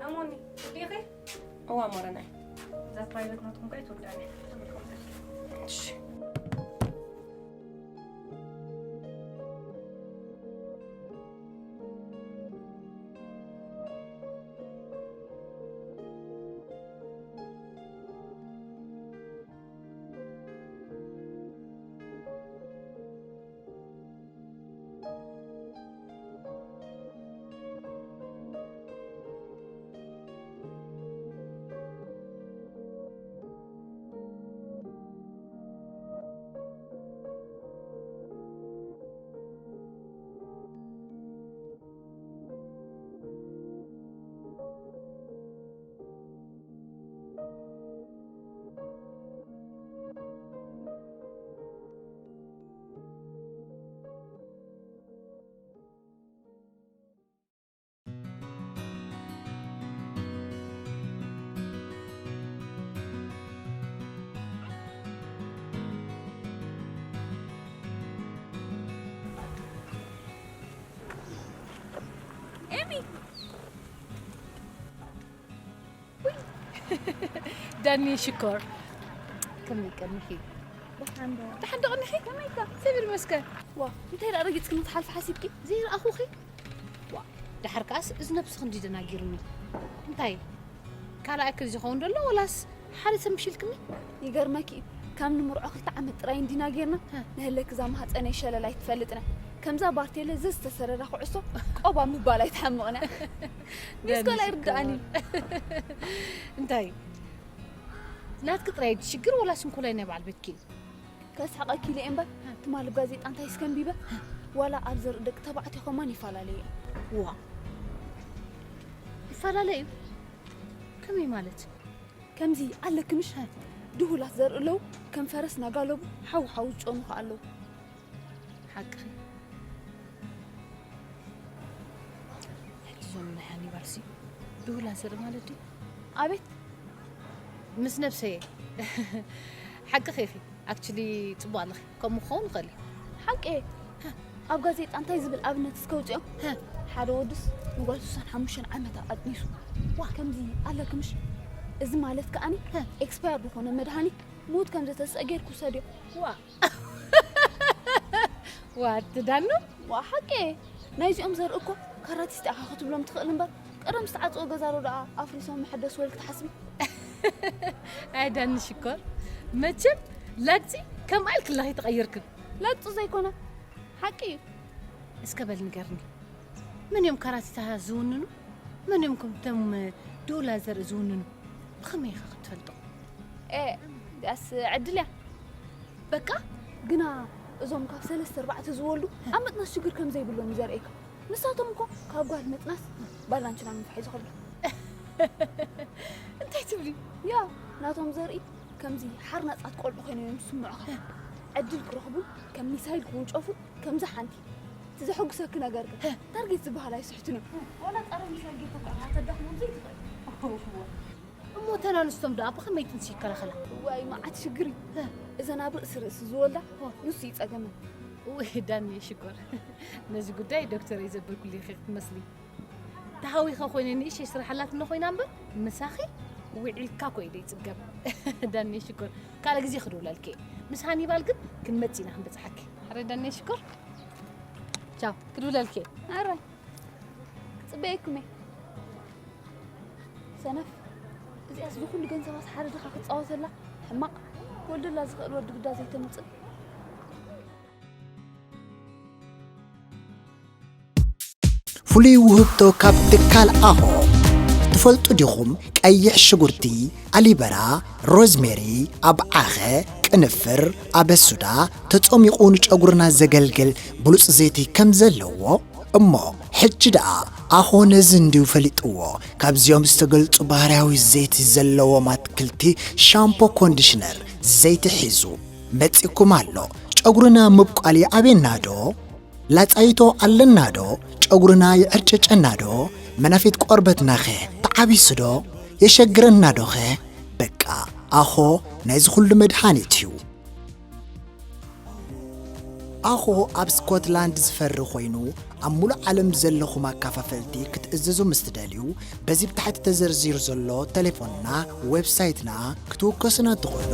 ኣሞኒ፣ ወዲኺ? እዋ፣ ሞረናይ። እዛ ፕራይቬት ናትኩም ከ ኣይትወድኣኒ። እሺ። ዳኒ ሽኮር፣ ከመይ ቀኒኺ? ደሓን ዶ? ደሓን ዶ ቀኒኺ? ከመይካ? እግዚኣብሔር ይመስገን። ዋ፣ እንታይ ደኣ ረጊጽክኒ ትሓልፊ ሓሲብኪ? ዘይረኣኹኺ? ዋ፣ ደሓር ከኣስ እዚ ነብስኺ እንዲ ደናጊሩኒ። እንታይ? ካልኣይ ክሊ ዝኸውን ደሎ ወላስ ሓደ ሰብ ምሽ ኢልክኒ? ይገርመኪ እዩ። ከም ንምርዖ ክልተ ዓመት ጥራይ እንዲና ጌርና፣ ሃ። ንህለክ እዛ ማህፀነይ ሸለል ኣይትፈልጥን እያ። ከምዛ ባርቴለ ዘዝተሰረራ ኩዕሶ ቆባ ምባል ኣይትሓምቕን እያ። ሚስኮል ኣይርድኣኒ። እንታይ? ናትኪ ጥራይ እዩ ሽግር ወላስ እንኮላይ ናይ በዓል ቤትኪ እዩ? ከስሕቐኪ ኢለ እየ እምበር፣ ትማሊ ኣብ ጋዜጣ እንታይ እስከንቢበ? ዋላ ኣብ ዘርኢ ደቂ ተባዕትዮ ከማን ይፈላለዩ እዮም። ዋ። ይፈላለዩ? ከመይ ማለት? ከምዚ ኣለክምሽ? ድሁላት ዘርኢ ኣለዉ፣ ከም ፈረስ ናጋለቡ ሓው ሓው ዝጨኑ ከኣ ኣለዉ። ሓቅኺ። ሕጂ እዞም ናይ ሃኒባልሲ ድሁላት ዘርኢ ማለት ድዩ? ኣቤት። ምስ ነብሰየ። ሓቅኺ ኢኺ። ኣክቹሊ ጽቡቕ ኣለኺ። ከምኡ ክኸውን ይኽእል እዩ። ሓቂ እየ። ኣብ ጋዜጣ እንታይ ዝብል ኣብነት እስከ ኣውጽኦም? ሀ። ሓደ ወድስ ንጓል ስሳን ሓሙሽተን ዓመታ ኣጥኒሱ። ዋ። ከምዚ ኣለክምሽ? እዚ ማለት ከኣኒ ሀ። ኤክስፓየር ዝኾነ መድሃኒት ምዉት ከም ዘተስአ ጌርኩ ውሰድዮ። ዋ። ዋ፣ ትዳኑ? ዋ፣ ሓቂ እየ። ናይዚኦም ዘርኢ እኮ ካራቲስት ኢኻ ክትብሎም ትኽእል እምበር፣ ቀደም ዝተዓጽወ ገዛ ዶ ደኣ ኣፍሪሶም መሐደሲ ወል ክትሓስቢ? ኣይ፣ ዳኒ ሽኮር፣ መቸም ላግጺ ከምኣ ኢልክላ ከይተቐየርክን። ላግጺ ዘይኮነ፣ ሓቂ እዩ። እስከ በል ንገርኒ፣ መን እዮም ካራቲስታ ዝውንኑ? መን እዮም ከምቶም ዶላ ዘርኢ ዝውንኑ? ብኸመይ ኢኻ ክትፈልጦ? ኤ፣ እዚኣስ ዕድል እያ። በቃ፣ ግና እዞም ካብ ሰለስተ ኣርባዕተ ዝወልዱ ኣብ ምጥናስ ሽግር ከም ዘይብሎም እዩ ዘርእየካ። ንሳቶም እኮ ካብ ጓል ምጥናስ ባላንችና ምንፋሕ እዩ ዝኸብዶም። እንታይ ትብሊ? ያ፣ ናቶም ዘርኢ ከምዚ ሓርናጻት ቆልዑ ኮይኖም እዮም ዝስምዑኻ። ዕድል ክረኽቡ ከም ሚሳይል ክውንጨፉ ከምዚ ሓንቲ። እቲ ዘሐጉሰኪ ነገር ግን፣ ታርጌት ዝበሃል ኣይስሕቱን እዮም። ዋላ ጸረ ሚሳይል ጌርካ እኳ ኢኻ ከተዳኽሞም ዘይትኽእል። እሞ እተን ኣንስቶም ደኣ ብኸመይ ጥንሲ ይከላኸላ? ዋይ፣ መዓት ሽግር እዩ። እዘን ኣብ ርእሲ ርእሲ ዝወልዳ፣ ንሱ እዩ ጸገመን። ውይ፣ ዳኒ ሽኮር፣ ነዚ ጉዳይ ዶክተር እየ ዘበልኩሉ ኢኺ ክትመስሊ። ተሃዊኸ ኮይነ ንእሽተይ ስራሕ ኣላትኒ ኮይና እምበር፣ ምሳኺ ውዒልካ እኮ እዩ ዘይጽገብ። ዳኒ ሽኮር፣ ካልእ ግዜ ክድውለልኪ እየ። ምስ ሃኒባል ግን ክንመጽእ ኢና ክንበጽሓኪ። ሕረ ዳኒ ሽኮር፣ ቻው፣ ክድውለልኪ እየ። ኣረ፣ ክጽበየኩም እየ። ሰነፍ፣ እዚኣስ ዝኹሉ ገንዘባስ ሓደ ድኻ ክጻወተላ? ሕማቕ፣ ክወልደላ ዝኽእል ወዲ ግዳ ዘይተምጽእ። ፍሉይ ውህብቶ ካብ ትካል ኣሆ። ትፈልጡ ዲኹም? ቀይሕ ሽጉርቲ፣ ኣሊበራ፣ ሮዝሜሪ፣ ኣብዓኸ፣ ቅንፍር፣ ኣበሱዳ ተጸሚቑ ንጨጉርና ዘገልግል ብሉጽ ዘይቲ ከም ዘለዎ እሞ ሕጂ ደኣ ኣኾ ነዚ እንድዩ ፈሊጥዎ። ካብዚኦም ዝተገልጹ ባህርያዊ ዘይቲ ዘለዎም ኣትክልቲ ሻምፖ ኮንዲሽነር ዘይቲ ሒዙ መጺእኩም ኣሎ። ጨጉርና ምብቋል ይኣብየና ዶ? ላጻይቶ ኣለና ዶ? ጨጉርና ይዕርጨጨና ዶ? መናፊት ቆርበትናኸ ተዓቢሱ ዶ? የሸግረና ዶኸ? በቃ ኣኾ ናይዚ ኩሉ መድሃኒት እዩ። ኣኾ ኣብ ስኮትላንድ ዝፈሪ ኮይኑ፣ ኣብ ሙሉእ ዓለም ዘለኹም ኣካፋፈልቲ ክትእዝዙ ምስ ትደልዩ፣ በዚ ብታሕቲ ተዘርዚሩ ዘሎ ቴሌፎንና፣ ዌብሳይትና ክትውከሱና ትኽእሉ።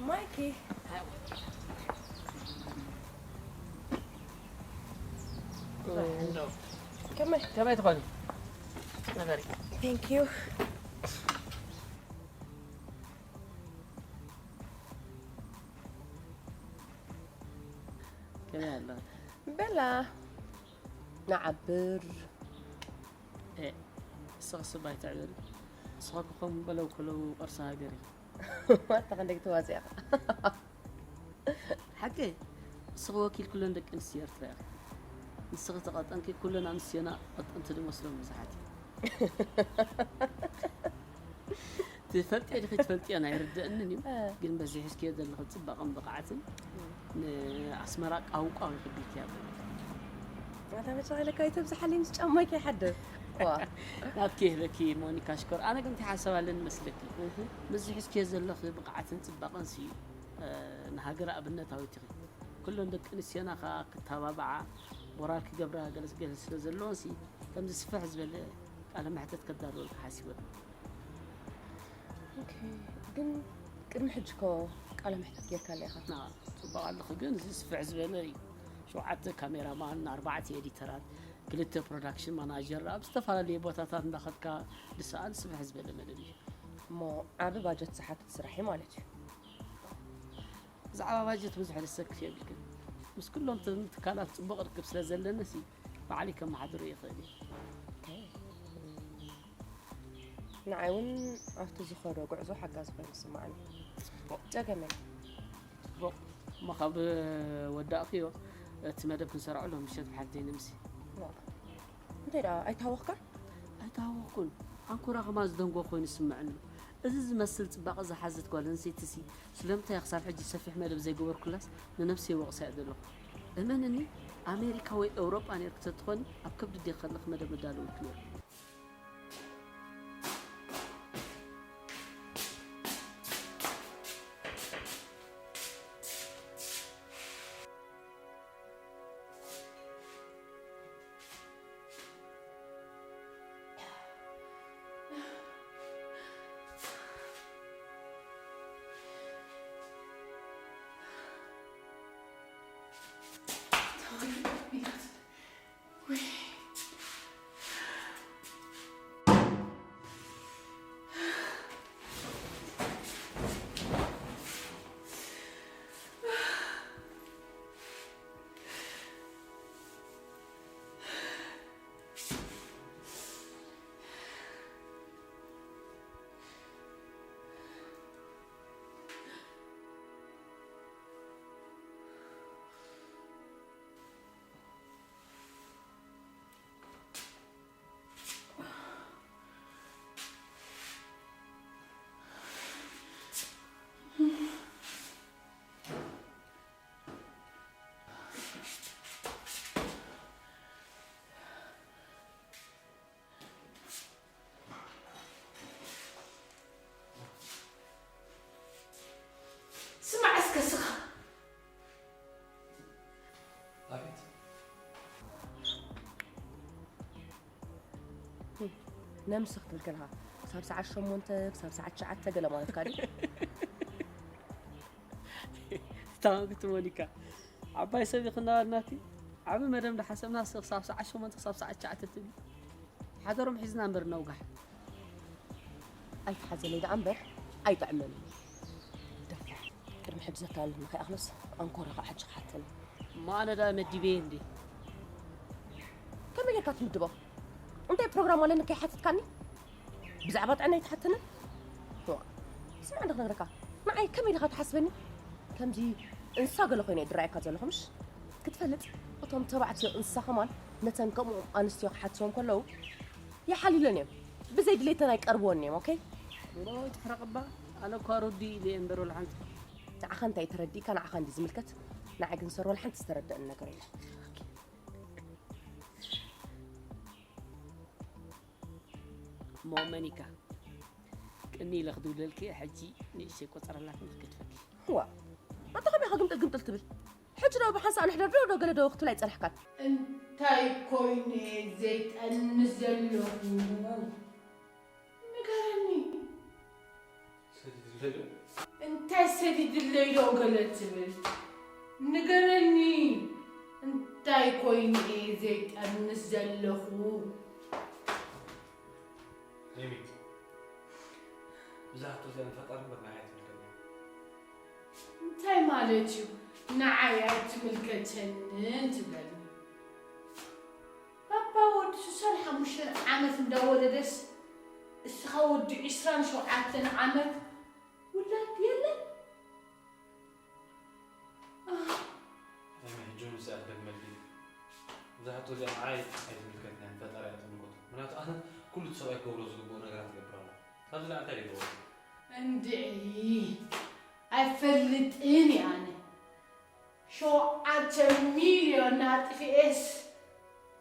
ማይኪ። ከመይ? ከመይ ትኾኒ? ነበሪ። Thank you። ከመይ ኣሎ? በላ። ንዓብር። ኤ፣ ንስኺ ስብ ኣይትዕብሪ። ንስኺ እኮ ከም በለው ከለው ቅርሲ ሃገር ኢኺ። ኣታ ክንደይ ክትዋጽእ ኢኻ። ሓቂ፣ ንስኺ ወኪል ኩለን ደቂ ኣንስትዮ ኤርትራ ኢኺ። ንስኺ ተቐጠንኪ፣ ኩለን ኣንስትዮና ቀጠንቲ ዝመስሎም ብዙሓት እዮም። ትፈልጥዮ ዲኺ ትፈልጥዮን ኣይርደእንን እዩ። እ። ግን በዚ ሒዝክዮ ዘለኺ ጽባቐን ብቕዓትን ንኣስመራ ቃውቃው ይኽብልኪ እያ። ማታ መቻ ኢለካ ኣይተብዝሓለይ ምስ ጫማይ ከይሓድር። ዋ። ናትኪ የህበኪ ሞኒካ ሽኮር። ኣነ ግን እንታይ ሓሳብ ኣለኒ መስለኪ? ምስዚ ሒዝኪዮ ዘለኺ ብቕዓትን ጽባቐን ሲ ንሃገር ኣብነታዊት ኢኺ። ኩለን ደቂ ኣንስትዮና ከኣ ክተባብዓ ሞራል ክገብራ ገለ ገለ ስለ ዘለወን ሲ ከምዚ ስፍሕ ዝበለ ቃለ መሕተት ከዳልወልኪ ሓሲበ። ኦኬ፣ ግን ቅድሚ ሕጂ እኮ ቃለ መሕተት ጌርካለይ ኢኻ። ና ጽቡቕ ኣለኺ፣ ግን እዚ ስፍሕ ዝበለ እዩ። ሸውዓተ ካሜራማን፣ ኣርባዕተ ኤዲተራት፣ ክልተ ፕሮዳክሽን ማናጀር ኣብ ዝተፈላለዩ ቦታታት እንዳኸድካ ዝሰኣል ስፍሕ ዝበለ መደብ እዩ። እሞ ዓቢ ባጀት ዝሓትት ስራሕ እዩ ማለት እዩ። ብዛዕባ ባጀት ብዙሕ ዘሰክፍ የብልክን። ምስ ኩሎም እቶም ትካላት ጽቡቕ ርክብ ስለ ዘለኒ ሲ ባዕለይ ከመሓድሮ ይኽእል እየ። ንዓይ እውን ኣብቲ ዝኸዶ ጉዕዞ ሓጋዚ ኮይኑ ይስምዓኒ። ጸገም የለን። ጽቡቕ። እሞ ካብ ወዳእክዮ እቲ መደብ ክንሰርዖ ሎም ምሸት ብሓፍተይ ንምሲ። ዋ፣ እንታይ ደኣ ኣይተሃወኽካን? ኣይተሃወኽኩን። ኣንኮራ ከማን ዝደንጎ ኮይኑ ይስምዐኒ ኣሎ። እዚ ዝመስል ጽባቐ ዝሓዘት ጓል ኣንስተይቲ ሲ ስለምንታይ እያ ክሳብ ሕጂ ሰፊሕ መደብ ዘይገበርኩላስ ንነብሰይ ይወቕሳ እየ ዘለኹ። እመንኒ ኣሜሪካ ወይ ኤውሮጳ ኔርኪ ተትኾኒ ኣብ ከብዲ ዲኺ ከለኺ መደብ ምዳለወልኪ ኔሩ። ስማዕ እስከ ስኻ ኣቤት። ነምስኽ ትብል ከለኻ ክሳብ ሰዓት ሸሞንተ ክሳብ ሰዓት ትሽዓተ ገለ ማለትካ ድዩ? ታንክት ሞኒካ ዓባይ ሰብ ይኽና ናቲ ዓቢ መደብ እንዳሓሰብና ክሳብ ሰዓት ሸሞንተ ክሳብ ሰዓት ትሽዓተ ትብል ሓደሮም ሒዝና እምበር ነውጋሕ። ኣይትሓዘለይ ደኣ እምበር ኣይጥዕመን እዩ። ደፋር። ቅድሚ ሕጂ ዘታለልና ከይኣኽሎስ ኣንኮራ ከዓ ሕጂ ክሓተኒ። እሞ ኣነ ደኣ መዲበየ እንዴ? ከመይ ጌርካ ትምድቦ? እንታይ ፕሮግራም ኣለኒ ከይሓተትካኒ? ብዛዕባ ጥዕና ኣይትሓተንን? ዋ፣ ስምዕ እንዶ ክነግረካ። ንዓይ ከመይ ኢልካ ትሓስበኒ? ከምዚ እንስሳ ገለ ኮይነ እየ ዝረኣየካ ዘለኹ ምሽ? ክትፈልጥ እቶም ተባዕትዮ እንስሳ ከማን ነተን ከምኡ ኣንስትዮ ክሓትዎም ከለዉ ይሓልዩለን እዮም። ብዘይ ድሌተን ኣይቀርብወን እዮም። ኦኬ? እሞ ይትሕረቕባ ኣነ እኳ ሩዲ ኢለ እየ እምበር ወላ ሓንቲ ንዓኻ እንታይ ተረዲእካ ንዓኻ እንዲ ዝምልከት ንዓይ ግን ሰር ወላ ሓንቲ ዝተረደእን ነገር የለን። እሞ መኒካ ቅኒ ኢለ ክድውለልኪ እየ ሕጂ ንእሽተይ ቆጸራ ኣላትኒ ክገድፈኪ። ዋ ኣታ ከመይ ኢኻ ግምጥል ግምጥል ትብል? ሕጂ ዶ ብሓንሳእ ንሕደር ዶ ዶ ገለ ዶ ክትብል ኣይጸናሕካን። እንታይ ኮይነ ዘይጠንስ ዘለኹ ንገረኒ። እንታይ ሰዲድለይ ዶ ገለ ትብል ንገረኒ። እንታይ ኮይነ ዘይጠንስ ዘለኹ። ሄሚት እዛ ሕቶ እዚኣ ንፈጣሪ እምበር ንዓይ ኣይትምልከተኒ። እንታይ ማለት እዩ ንዓይ ኣይትምልከተንን ትብለኒ? ባባ ወዲ ሱሳን ሓሙሽተን ዓመት እንዳወለደስ እስኻ ወዲ ዒስራን ሸውዓተን ዓመት ውላድ የለን? ኣሜን። ጆን እዚኣ ክደግመልኪ እዩ። እዛ ሕቶ እዚኣ ንዓይ ኣይትምልከትንያን ፈጣሪ እያ ትምልከቶ። ምክንያቱ ኣነ ኩሉ እቲ ሰብኣይ ክገብሮ ዝግብኦ ነገራት እገብር ኣለኹ። ካብዚ ላዕሊ እንታይ ድገብሮ? እንድዒ ኣይፈልጥን እየ ኣነ። ሸውዓተ ሚልዮን ኣጥፊኤስ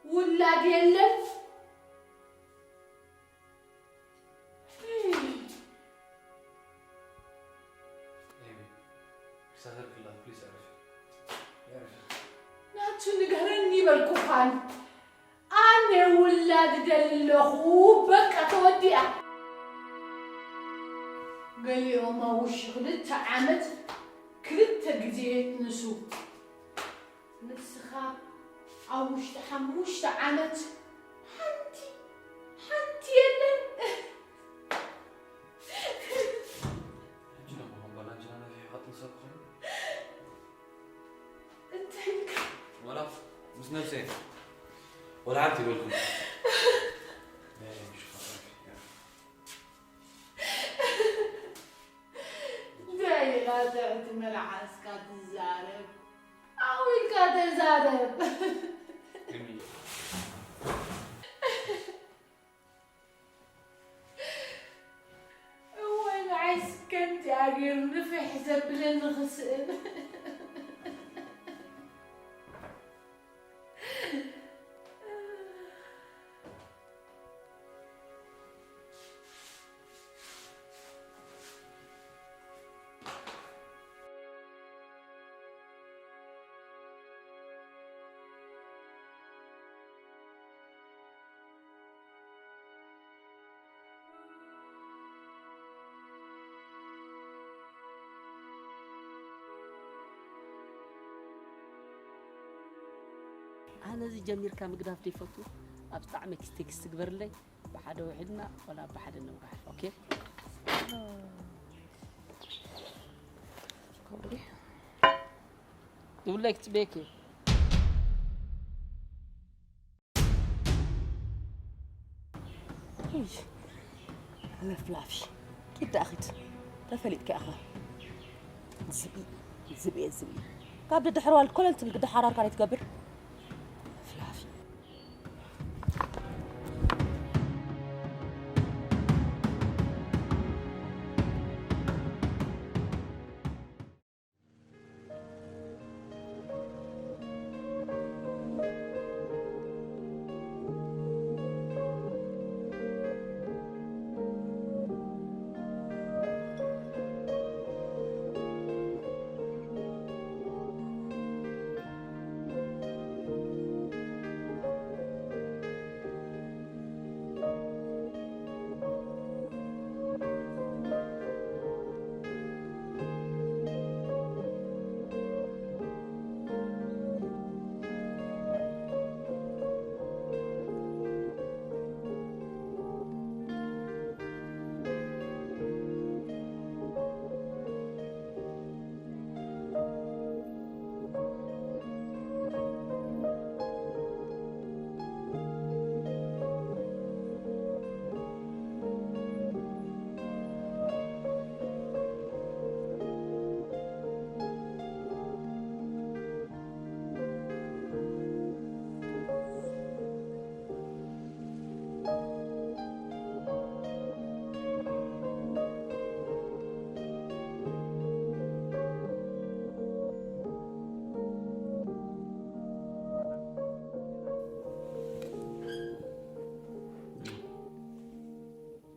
ውላድ የለን። ኤቢ፣ ክሳተልክላ ፕሊስ፣ ኣረፊ። ኣረፊ። ናቱ ንገረኒ ይበልኩኻን። ኣነ ውላድ ደሊ ኣለኹ። በቃ ተወዲኣ። ገሊኦም ኣብ ውሽጢ ክልተ ዓመት ክልተ ግዜ ይጥንሱ። ንስኻ ኣብ ውሽጢ ሓሙሽተ ዓመት ሓንቲ ሓንቲ የለን። ሕጂ ደሞ ከም ባላንጅና ነፊሑ ክጥንሰ ክኾኑ። እንታይ ኢልካ? ዋላ ምስ ነብሰይ ወላ ሓንቲ ይበልኩም። እንታይ ኢኻ ትዕቲ መልሓስካ ትዛረብ? ዓው ኢልካ ተዛረብ። እዋይ ንዓይስ ከምዚኣ ገይሩ ንፍሕ ዘብለኒ ክስእን። ኣነ እዚ ጀሚርካ ምግዳፍ ዘይፈቱ። ኣብ ጣዕመ ቴክስት ግበርለይ። ብሓደ ውሒድና ወላ ብሓደ ነውግሓፍ። ኦኬ። ይብለይ ክትጽበየኪ። ለፍላፊ ኪድ ደኣ ኺድ። ተፈሊጥካ ኢኻ። ዝብኢ ዝብኢ ዝብኢ። ካብ ደድሕርዋ ኮለል ትብል ግዳ ሓራርካ ኣይትገብር። ለፍላፊ።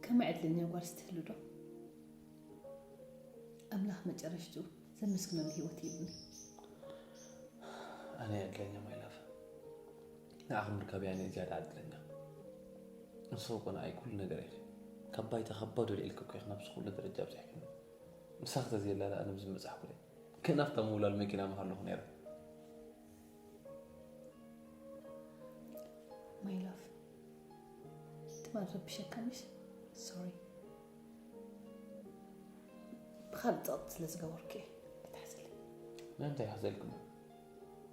ከመይ ዕድለኛ ጓል ስትህሉ ዶ? ኣምላኽ መጨረሽትኡ ዘመስግነሉ ህይወት ይብኒ። ኣነ እየ ዕድለኛ ማይላፍ። ንዓኺ ምርካብ እየ ኣነ ዝያዳ ዕድለኛ። ንስኺ እኮ ንዓይ ኩሉ ነገር ኢኺ። ካብ ባይታ ካብ ባዶ ልዒልኪ እኮ ኢኺ ናብዚ ኩሉ ደረጃ ኣብዚሕክኒ። ምሳኺ ተዘየላ ኣነ ኣብዚ ምበጻሕኩ እየ። ከናፍታ ምውላል መኪና ምሃለኹ ነይረ። My love፣ ትማል ረቢሸካ ምሽ? ሶሪ። ብኻልእ ጸቕጢ ስለ ዝገበርኩ እየ። ኣይትሓዝለይ። ምንም ዘይሓዘልኩም።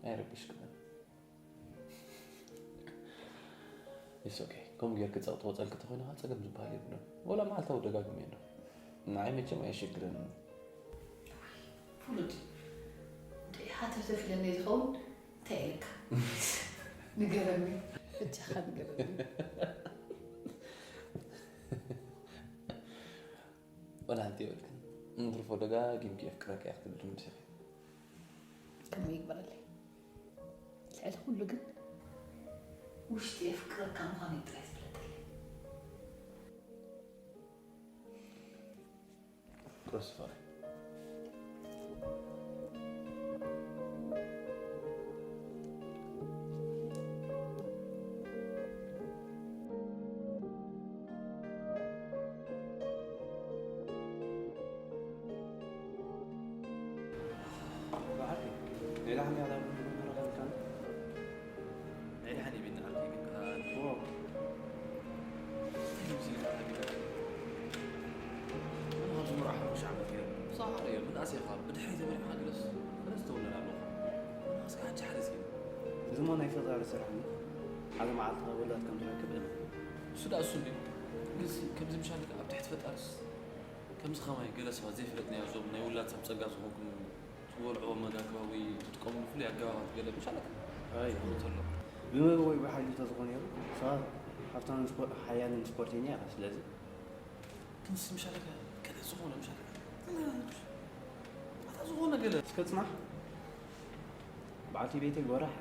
ኣይረብሽኩም። It's okay። ከምኡ ጌርኪ ጸቕጢ ወጸልኪ ተኾይኑ ኸዓ ጸገም ዝበሃል የብሉን። ወላ መዓልታዊ ደጋግመ ኣሎ። ንዓይ መቸም ኣየሸግረንን። ፍሉጥ። እንታይ ሓተፍተፍ ኢለኒ ዝኸውን እንታይ ኢልካ? ንገረኒ። በጃኻ ንገረኒ። ወላ ሓንቲ የብልክን። እንትርፎ ደጋጊምኪ የፍቅረኪ እያ ክትብሊ ትምስኺ። ከምኡ ይግበረለይ። ልዕሊ ኩሉ ግን ውሽጢ የፍቅረካ ምዃነይ ጥራይ ዝፍለጠለይ። ተስፋ። በዓል ሌላ ሓንቲ ያላ ናይ ደሓን ይብና ዓርኪ ግን ከኣ ዎ። እንታይ ይመስል ከኣ ቢላ? ኣነ ካብ ዝመርዓኹ ሓሙሽተ ዓመት ገይሩ። ብዛዕባ ርእዮ፣ ምንኣስ ኢኻ፣ ብድሕሪ ተመርዕኻ ገለስ፣ ገለስ ተወለድ ኣለኹ። ምንኣስ ከኣ ሕጂ ሓደ ዜና። እዚ እሞ ናይ ፈጣሪ ስራሕ እዩ። ሓደ መዓልቲ ውላድ ከም ትረክብ እመን። እሱ ደኣ እሱ እንድዩ። ግንሲ፣ ከምዚ ምሻል ኣብ ትሕቲ ፈጣርስ፣ ከምዚ ከማይ ገለ ሰባት ዘይፈለጥናዮ፣ እዞም ናይ ውላድ ሰብ ጸጋ ዝኾንኩም ትበልዕዎ መጋግባ ወይ ትጥቀምሉ ፍሉይ ኣገባባት ገለ ምሻለካ ኣይ። ክኸውን ከሎ። ብምግቢ ወይ ብሓይሊ ተዝኾነ ነይሩ፣ ሰባት ሃብታምን ስፖ-፣ ሓያልን ስፖርተኛ ኢኻ። ስለዚ ክንስ ምሻለካ ገለ ዝኾነ ምሻለካ። ኣታ ዝኾነ ገለ። እስከ ጽናሕ። በዓልቲ ቤተይ ጎራሕ።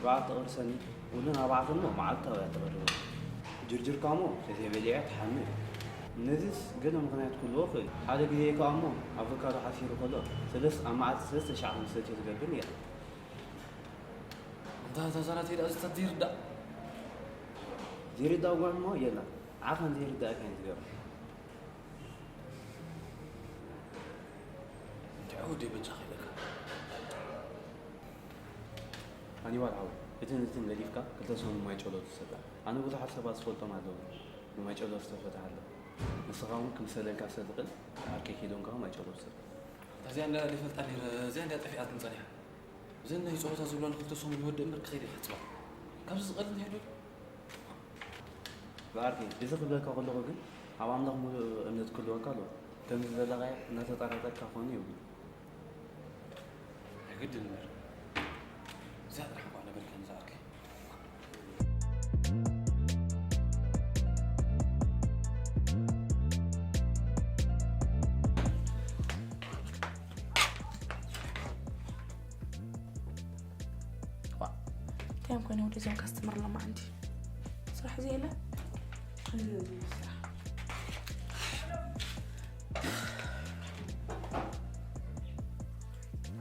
ብዓል ተቕርሰኒ፣ ውልን ኣርባዕተ እሞ መዓልታዊ እያ ተቕርቦ። ጅርጅርካ እሞ ተዘይበሊዐ ትሓምም። ነዚስ ገለ ምኽንያት ክህልዎ ይኽእል። ሓደ ግዜ ከኣ እሞ ኣቮካዶ ሓሲሩ ከሎ፣ ሰለስ-፣ ኣብ መዓልቲ ሰለስተ ሻዕ ከም ዝሰትዮ ትገብር ነይራ። ኣንታ እታ ዛናተይ ደኣ ዝታት ዘይርዳእ። ዘይርዳእ ጓል እሞ የላን። ዓኻን ዘይርዳእካ እየን ዝገብራ። እንታይ ወዲ በጃ ከይደካ። ሃኒባል ሓወይ፣ እትን እትን ገዲፍካ ክልተ ሰሙን ማይ ጨሎ ትሰታ። ኣነ ብዙሓት ሰባት ዝፈልጦም ኣለዉ፣ ብማይ ጨሎ ዝተፈትሐ ኣሎ። ንስኻ እውን ክምሰለልካ ስለ ዝኽእል፣ ዓርከይ ኪዶን ከኣ ማይ ጨሎ ትሰታ። እዚኣ እንዳ ዘይፈልጣ ነይረ፣ እዚኣ እንዳ ጠፊኣትኒ ጸኒሓ። እዘን ናይ ጸወታ ዝብላሉ ክልተ ሰሙን ይወድእ እምበር ክኸይድ እየ ክጽባ። ካብዚ ዝቐልል እንታይ ኣሎ? ብዓርከይ፣ እዚ ክብለካ ከለኹ ግን፣ ኣብ ኣምላኽ ምሉእ እምነት ክህልወካ ኣለዎ። ከምዚ ዘለኻዮ እናተጠራጠርካ ክኾን የብሉን። ኣይግድን እምበር። እዚኣ ጥራሕ እኳ ነገርከኒ ዝዓርከይ። ዋ፣ እንታይ እዮም ኮይኖም ወደዚኦም ካስተመር ሎማዓንቲ? ስራሕ ዘየለ? ስራሕ።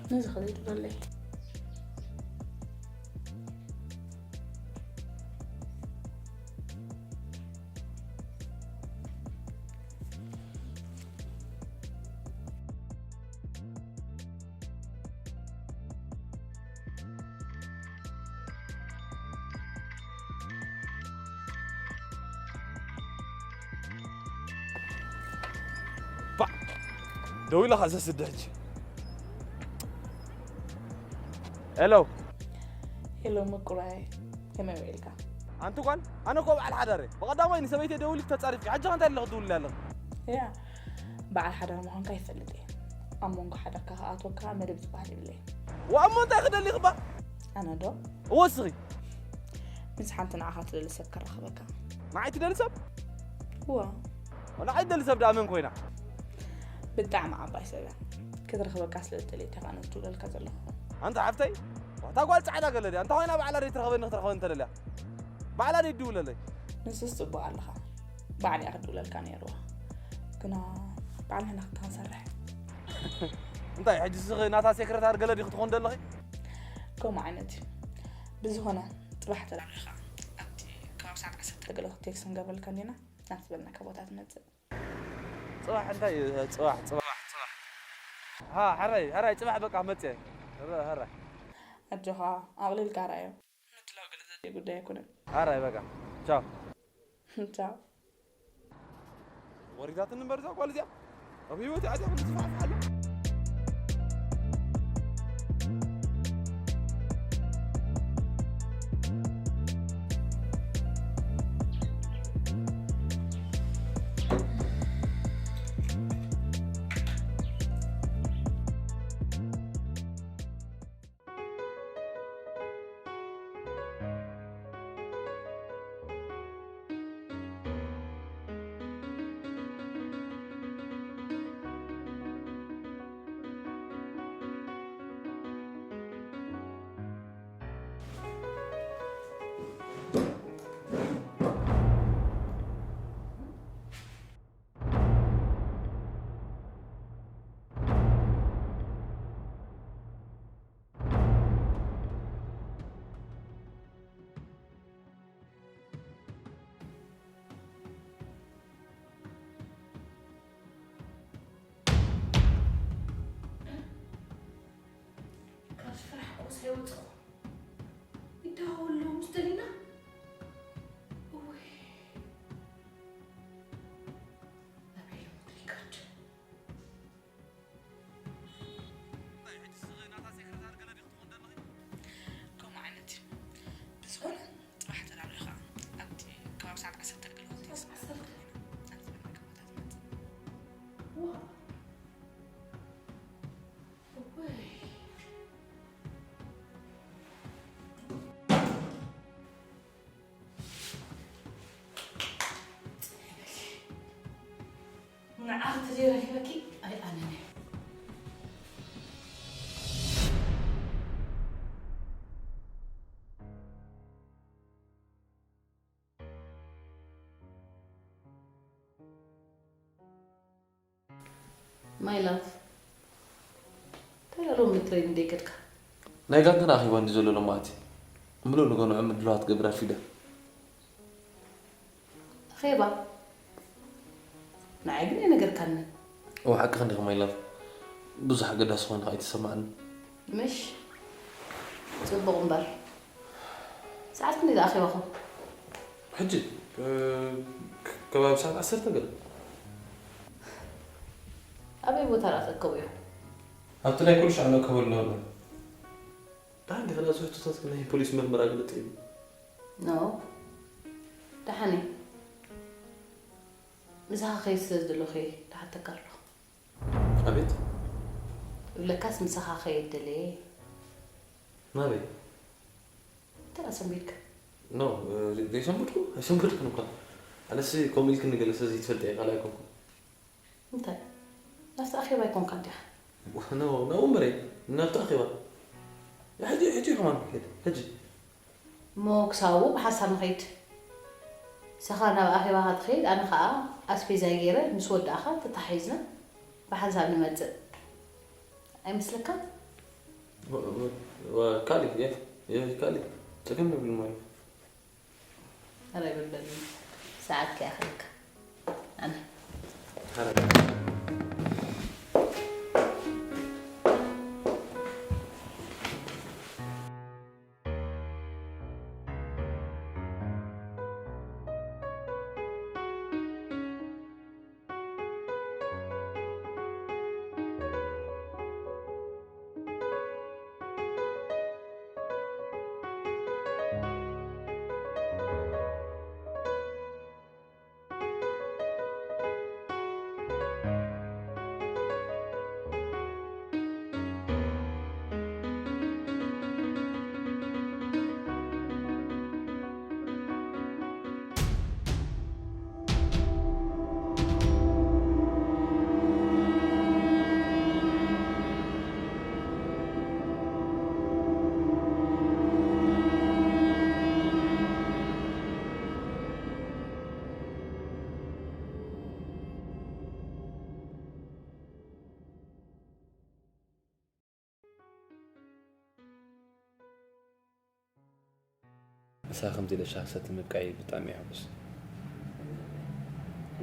ነዚ ከዘይድለለይ። ባ፣ ደው ኢላ ኸኣ ዘስድሕ ሕጂ። ሄሎ። ሄሎ ምቁራይ፣ ከመይ ውዒልካ? ኣንቲ ጓል፣ ኣነ እኮ በዓል ሓዳር እየ። ብቐዳማይ ንሰበይተይ ደውሊ ተጻሪፍኪ፣ ሕጂ ኸ እንታይ ኣለኺ ትድውልለይ ኣለኺ? ያ፣ በዓል ሓዳር ምዃንካ ይፈልጥ እየ። ኣብ መንጎ ሓዳርካ ክኣትወካ መደብ ዝበሃል የብለይን። ዋእ፣ እሞ እንታይ ክደሊ እባ? ኣነ ዶ? እወ፣ እስኺ። ምስ ሓንቲ ንዓኻ ትደሊ ሰብ ከራኽበካ። ንዓይ ትደሊ ሰብ? እወ። ንዓይ ትደሊ ሰብ ደኣ መን ኮይና? ብጣዕሚ ዓባይ ሰብ እያ። ክትረኽበካ ስለ ዝደለየት እያ ኣነ ዝድውለልካ ዘለኹ። ኣንታ ሓፍተይ፣ እታ ጓል ጻዕዳ ገለ ድያ? እንተ ኮይና ባዕላ ደይ ትረኽበኒ ክትረኽበኒ እንተ ደልያ? ባዕላ ደይ ትድውለለይ? ንስስ ጽቡቕ ኣለኻ። ባዕላ እያ ክትድውለልካ ነይርዋ። ግና ባዕልና ኢና ክንሰርሕ። እንታይ ሕጂ ንስኺ ናታ ሴክረታሪ ገለ ዲኺ ትኾን ዘለኺ? ከምኡ ዓይነት እዩ። ብዝኾነ ጽባሕ ተራኺብካ ኣብቲ ከባቢ ሰዓት ዓሰርተ ገለ ቴክስት ክንገብረልካ እንዲና ናብቲ ዝበልናካ ቦታ ትመጽእ። ጽባሕ እንታይ እዩ? ጽባሕ፣ ጽባሕ፣ ጽባሕ። ሃ፣ ሕራይ፣ ሕራይ፣ ጽባሕ በቃ መጽየ። ሕራይ፣ ሕራይ። ኣጆኻ፣ ኣቕሊልካ ርኣዮ። ምድላው ገለ ዘድልዮ ጉዳይ ኣይኮነን። ሕራይ በቃ። ቻው። ቻው። ወሪዳትኒ እምበር እዛ ጓል እዚኣ። ኣብ ህይወት ኣዚኣ ክትስፋሕፍሕ ኣላ። ንዓኺ ተዘይረኪበኪ ኣይኣነን እየ። My love፣ እንታይ ሎሚ ትሬኒንግ ደይከድካ? ናይ ጋንታና ኣኼባ እንዲ ዘሎ ሎማዓቲ። ምሉእ ንገንዖ ምድላዋት ትገብር ኣርፊዳ። ኣኼባ? ንዓይ ግን ኣይነገርካንን። እወ፣ ሓቅኺ እንዲኺ my love። ብዙሕ ኣገዳሲ ኮይኑ ኣይተሰማዕንን። ምሽ? ጽቡቕ እምበር። ሰዓት ክንደይ ደኣ ኣኼባኹም? ሕጂ፣ እ፣ ክ-፣ ከባቢ ሰዓት ዓሰርተ ገለ። ኣበይ ቦታ ደኣ ትእከቡ ኢኹም? ኣብቲ ናይ ኩሉ ሻዕ ንእከበሉ ነበርና። ደሓን ዲኺ? ነዚ ሕቶታት ግን ናይ ፖሊስ መርመራ ግልጥ እዩ። ኖ። ደሓን እየ። ምሳኻ ክኸይድ ስለ ዝደለኹ እየ ደሓተካ ኣለኹ። ኣቤት? እብለካስ ምሳኻ ክኸይድ ደልየ እየ። ናበይ? እንተ ደኣ ሰንቢድካ። ኖ፣ እ፣ ዘይሰንበድኩ? ኣይሰንበድኩን እኳ። ኣነሲ ከምኡ ኢልክኒ ገለ ስለ ዘይትፈልጢ እየ፣ ካልእ ኣይኮንኩን። እንታይ? ናብቲ ኣኼባ ኣይኮንካን ዲኻ? ኖ፣ ናብኡ እምበረይ፣ ናብቲ ኣኼባ። ሕጂ፣ ሕጂ ከማን ክኸይድ፣ ሕጂ። እሞ ክሳቡ ብሓንሳብ ንኸይድ። ንስኻ ናብ ኣኼባኻ ትኸይድ፣ ኣነ ኸኣ ኣስቤዛይ ገይረ ምስ ወዳእኻ ተተሓሒዝና ብሓንሳብ ንመጽእ። ኣይመስለካን? ወ-፣ ወ-፣ ወ-፣ ካልእ፣ የ-፣ የ-፣ ካልእ። ጸገም የብሉን ማለት። ኧረ ይበል በል፣ ሰዓት ከይኣኽለካ። ኣነ። ምሳኺ ከምዚ ኢለ ሻሂ ክሰቲ ምብቃዓይ ብጣዕሚ እየ ሕጉስ።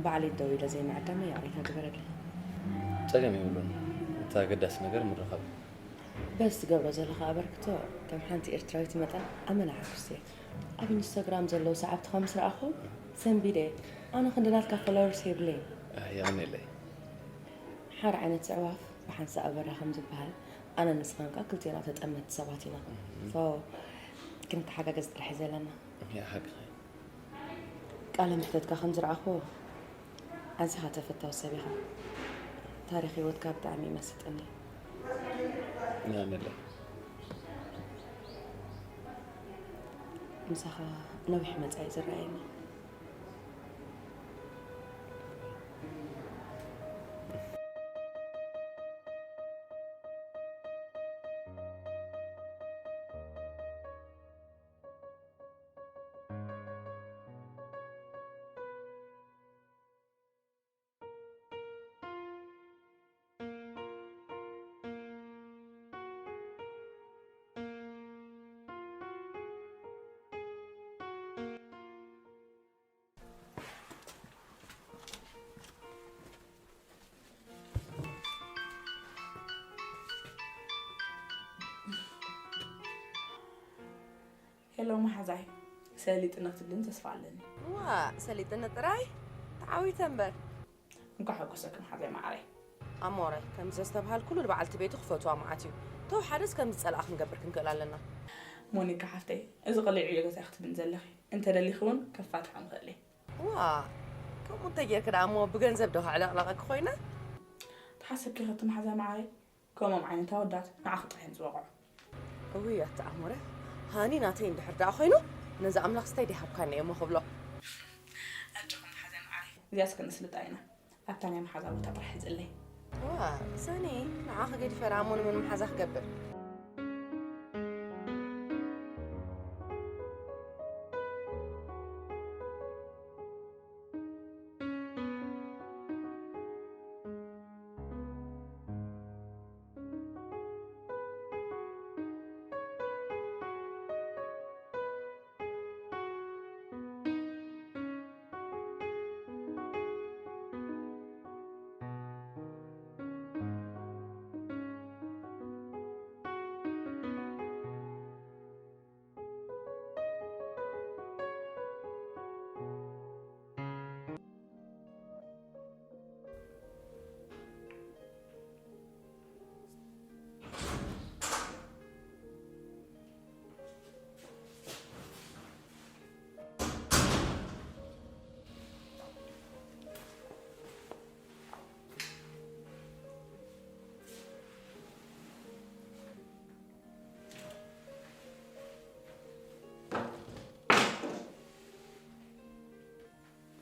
ባዕለይ ደው ኢለ ዘይምዕዳመይ ይቕሬታ ግበረለይ። ጸገም የብሉን። እቲ ኣገዳሲ ነገር ምርኻብ እዩ። በዚ ትገብሮ ዘለኻ ኣበርክቶ ከም ሓንቲ ኤርትራዊት መጠን ኣመና ሕጉስቲ እየ። ኣብ ኢንስታግራም ዘለዉ ሰዓብትኻ ምስ ረኣኹ ሰንቢደ እየ። ኣነ ክንዲ ናትካ ፎሎወርስ የብለይን። ኣህ፣ የቐንየለይ። ሓደ ዓይነት ኣዕዋፍ ብሓንሳእ ኣበራ ከም ዝበሃል፣ ኣነ ንስኻን ከኣ ክልቴና ተጠመትቲ ሰባት ኢና። እህ። ሶ፣ ክንተሓጋገዝ ጥራሕ እዩ ዘለና። እያ፣ ሓቅኺ። ቃለ መሕተትካ ከም ዝረኣኹዎ፣ ኣዚኻ ተፈታዊ ሰብ ኢኻ። ታሪኽ ህይወትካ ብጣዕሚ እዩ መሲጥኒ። የቐንየለይ። ምሳኻ ነዊሕ መጻኢ ዝረኣየኒ። ሄሎ መሓዛይ፣ ሰሊጥነ ክትብልኒ ተስፋ ኣለኒ። ዋ፣ ሰሊጥነ ጥራይ? ተዓዊተ እምበር። እንኳዕ ሓጎሰኪ መሓዛይ መዓረይ። ኣሞረ፣ ከም ዘስተብሃልኩሉ ንበዓልቲ ቤቱ ክፈትዋ መዓት እዩ። ተወሓደስ ከም ዝጸልኣ ክንገብር ክንክእል ኣለና። ሞኒካ ሓፍተይ፣ እዚ ቅሊዕ እዩ ገዛ ክትብልኒ ዘለኺ። እንተደሊኺ እውን ከፋትሖ ንኽእል እየ። ዋ፣ ከምኡ እንተጌርኪ ደኣ እሞ ብገንዘብ ዶ ከዕለቕለቐኪ ኮይነ? ተሓሰብኪ ከቲ መሓዛይ መዓረይ? ከምኦም ዓይነት ኣወዳት ንዓኺ ጥራሕ እየን ዝወቕዖ። እውይ ኣታ ኣሞረ፣ ሃኒ ናተይ እንድሕር ደኣ ኮይኑ፣ ነዚ ኣምላኽስ እንታይ ደይሃብካኒ እየ እሞ ክብሎ። ኣጆኺ መሓዛይ መዓረይ፣ እዚኣስ ክንስልጣ ኢና። ኣብታ ናይ መሓዛ ቦታ ጥራሕ ሕዝለይ። ዋ፣ ሰኒ፣ ንዓኺ ገዲፈ ደኣ ኣሞ ንመን መሓዛ ክገብር?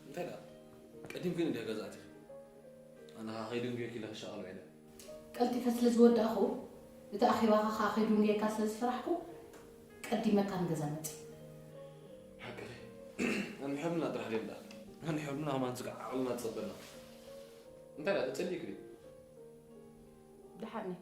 እንታይ ደኣ ቀዲምክን እንዲያ ገዛ ኣቲኺ? ኣነ ኸዓ ከይድንጉየኪ ኢለ ክሻቐል ውዒለ። ቀልጢፈ ስለ ዝወዳእኹ፣ እቲ ኣኼባኻ ኸዓ ከይድንጉየካ ስለ ዝፈራሕኩ፣ ቀዲመካ ንገዛ መጺእ። ሓቅኺ። ኣንሕርምና ጥራሕ ድዮም ደኣ? ኣንሕርምና ከማን ዝከዓልና ትጸበና። እንታይ ደኣ ተጸሊእኪ ድዩ? ደሓን እየ።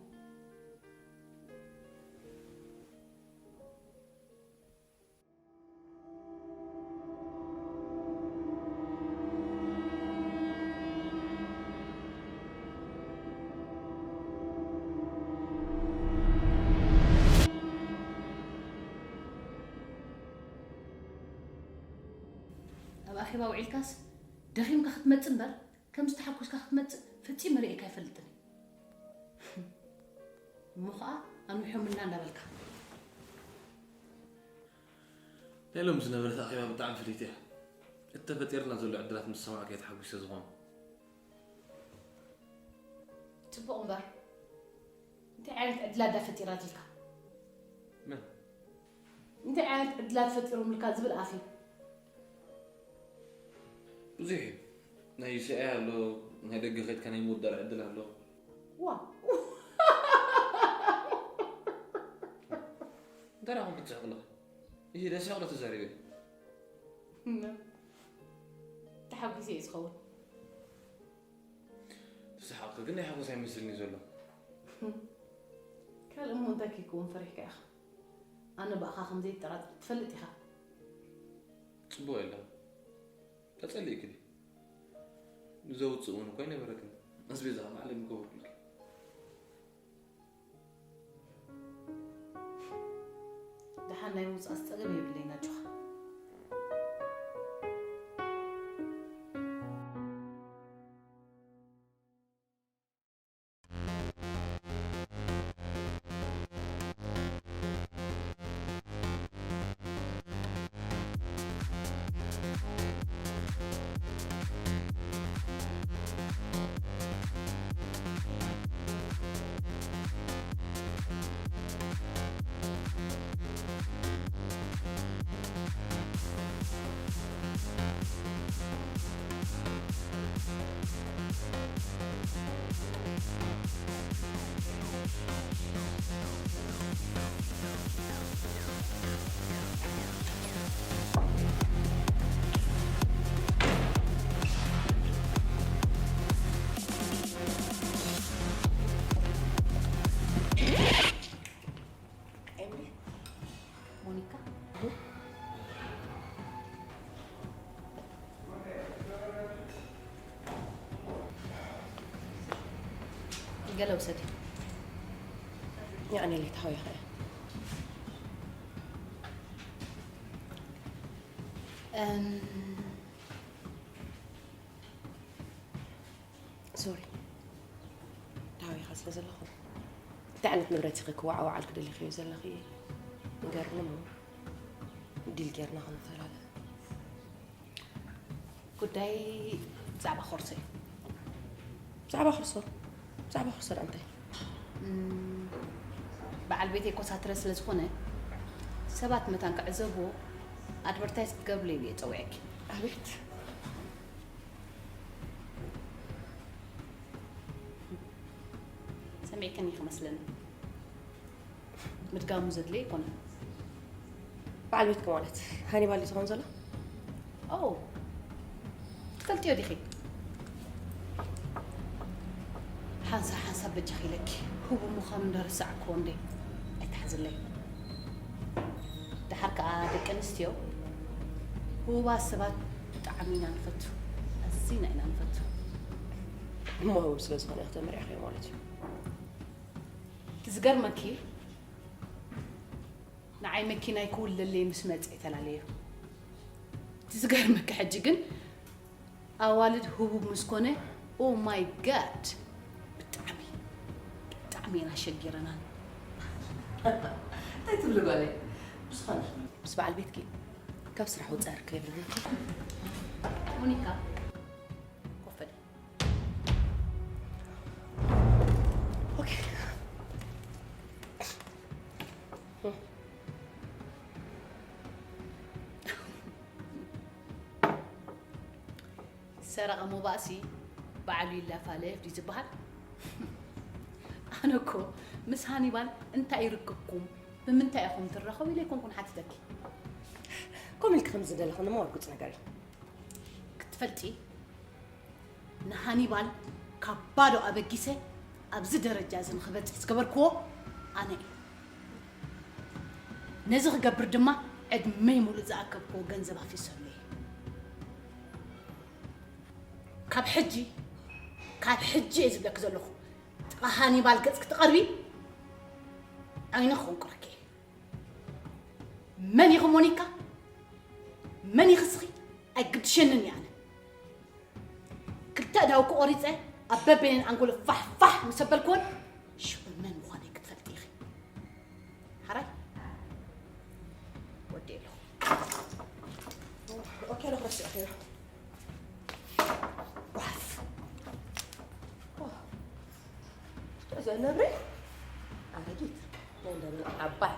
ኣብ ኣኼባ ውዒልካስ ደኺምካ ክትመጽእ እምበር ከምዚ ተሓጒስካ ክትመጽእ ፈጺመ ርእየካ ኣይፈልጥን እየ። እሞ ኸኣ ኣንውሖምልና እንዳበልካ። ናይ ሎሚ ዝነበረት ኣኼባ ብጣዕሚ ፍልይቲ እያ። እቲ ተፈጢርና ዘሎ ዕድላት ምስ ሰማዕክዮ ተሓጒሰ ዝኾነ። ጽቡቕ እምበር እንታይ ዓይነት ዕድላት ዳ ፈጢራትልካ? መን? እንታይ ዓይነት ዕድላት ፈጢሮምልካ ዝብል ኣፍ እዩ። ብዙሕ እዩ። ናይ ዩሲኣይ ኣሎ፣ ናይ ደገ ከድካ ናይ ምውዳር ዕድል ኣሎ። ዋ እንታይ ደኣ ከም ክትስሕቕ ኣለኻ? ይሂ ደስ ያቕሎ ተዛሪበ። ተሓጒሰ እዩ ዝኸውን። ተሰሓቕኪ ግን ናይ ሓጎስ ኣይመስልን እዩ ዘሎ። ካልእ እሞ እንታይ ከይከውን ፈሪሕካ ኢኻ? ኣነ ብኣኻ ከም ዘይጠራጠር ትፈልጥ ኢኻ። ጽቡቕ የለን። ተጸሊእኪ ድዩ? ንዘውጽእ እውን እኮ ኣይነበረክን። ኣስቤዛ ኸዓ ባዕለይ ምገበርኩልኪ። ደሓን ናይ ምውጻእስ ጸገም የብለይን ኣጆኻ። ኤምሪ፣ ሞኒካ ገለ ውሰዲ። የቐንየለይ፣ ተሃዊኸ እየ። እም፣ ሶሪ፣ ተሃዊኻ ስለ ዘለኹ። እንታይ ዓይነት ንብረት ኢኺ ክወዓወዓልኪ ደሊኽዮ ዘለኺ? ንገርኒ እሞ ዲል ጌርና ክንፈላለ። ጉዳይ ብዛዕባ ኮርሶ እዩ። ብዛዕባ ኮርሶ? ብዛዕባ ኮርሶ ደኣ እንታይ? እም፣ በዓል ቤተይ ኮሳትረ ስለ ዝኾነ ሰባት መታን ክዕዘብዎ ኣድቨርታይዝ ክገብርሉ ኢሉ እየ ጸዊዐኪ። ኣቤት። ኣይከን ይኽመስለኒ። ምድጋሙ ዘድልየ ኣይኮነን። በዓል ቤትኪ ማለት ሃኒባል እዩ ዝኸውን ዘሎ? ኦ፣ ትፈልጥዮ ዲኺ? ሓንሳብ ሓንሳብ በጃኺ ኢለኪ፣ ህቡብ ምዃኑ እንዳረሳዕክዎ እንዴ፣ ኣይትሓዝለይ። ደሓር ከኣ ደቂ ኣንስትዮ ህቡባት ሰባት ብጣዕሚ ኢና ንፈቱ፣ ኣዚና ኢና ንፈቱ። እሞ ህቡብ ስለ ዝኾነ ኢኺ ተመርዒኽዮ ማለት እዩ። እቲ ዝገርመኪ፣ ንዓይ መኪናይ ክውለለይ ምስ መጸ ተላለዮ። እቲ ዝገርመኪ፣ ሕጂ ግን ኣዋልድ ህቡብ ምስ ኮነ፣ ኦ ማይ ጋድ፣ ብጣዕሚ ብጣዕሚ ኢና ሸጊረናን። እንታይ ትብሊ ጓለይ? ብዝኾነ፣ ምስ በዓል ቤትኪ ካብ ስራሕ ውጻእ ርከብ ይብለኒ። ሞኒካ፣ ኮፍ በሊ። ኦኬ። ሰረቐ ሞባእሲ ባዕሉ ይላፋለፍ ድዩ ዝበሃል? ኣነ እኮ ምስ ሃኒባል እንታይ ይርክብኩም፣ ብምንታይ ኢኹም ትራኸቡ ኢለ ኣይኮንኩን ሓቲተኪ። ከምኡ ኢልኪ ከም ዝደለኽኒ እሞ ርጉጽ ነገር እዩ። ክትፈልጢ፣ ንሃኒባል ካብ ባዶ ኣበጊሰ ኣብዚ ደረጃ እዚ ንኽበጽሕ ዝገበርክዎ ኣነ እየ። ነዚ ክገብር ድማ ዕድመይ ሙሉእ ዝኣከብክዎ ገንዘብ ኣፊሰሉ እየ። ካብ ሕጂ፣ ካብ ሕጂ እየ ዝብለኪ ዘለኹ፣ ጥቓ ሃኒባል ገጽ ክትቐርቢ ዓይኒ ክኾንቁረኪ እየ። መን ኢኺ ሞኒካ? መን ኢኺ እስኺ? ኣይግድሸንን እየ ኣነ። ክልተ ኣእዳውኪ ቆሪጸ ኣብ በበይነን ኣንጎሎ ፋሕ ፋሕ ምስ ኣበልክወን፣ ሽዑ መን ምዃነይ ክትፈልጢ ኢኺ። ሓራይ ወዲ ኣለኹ። ኦኬ፣ ኣለኹ፣ ረሲዐ ከይሩ። ጓፍ። እዛ ነብሪ ኣረጊት ናይ እንዳ በል ዓባይ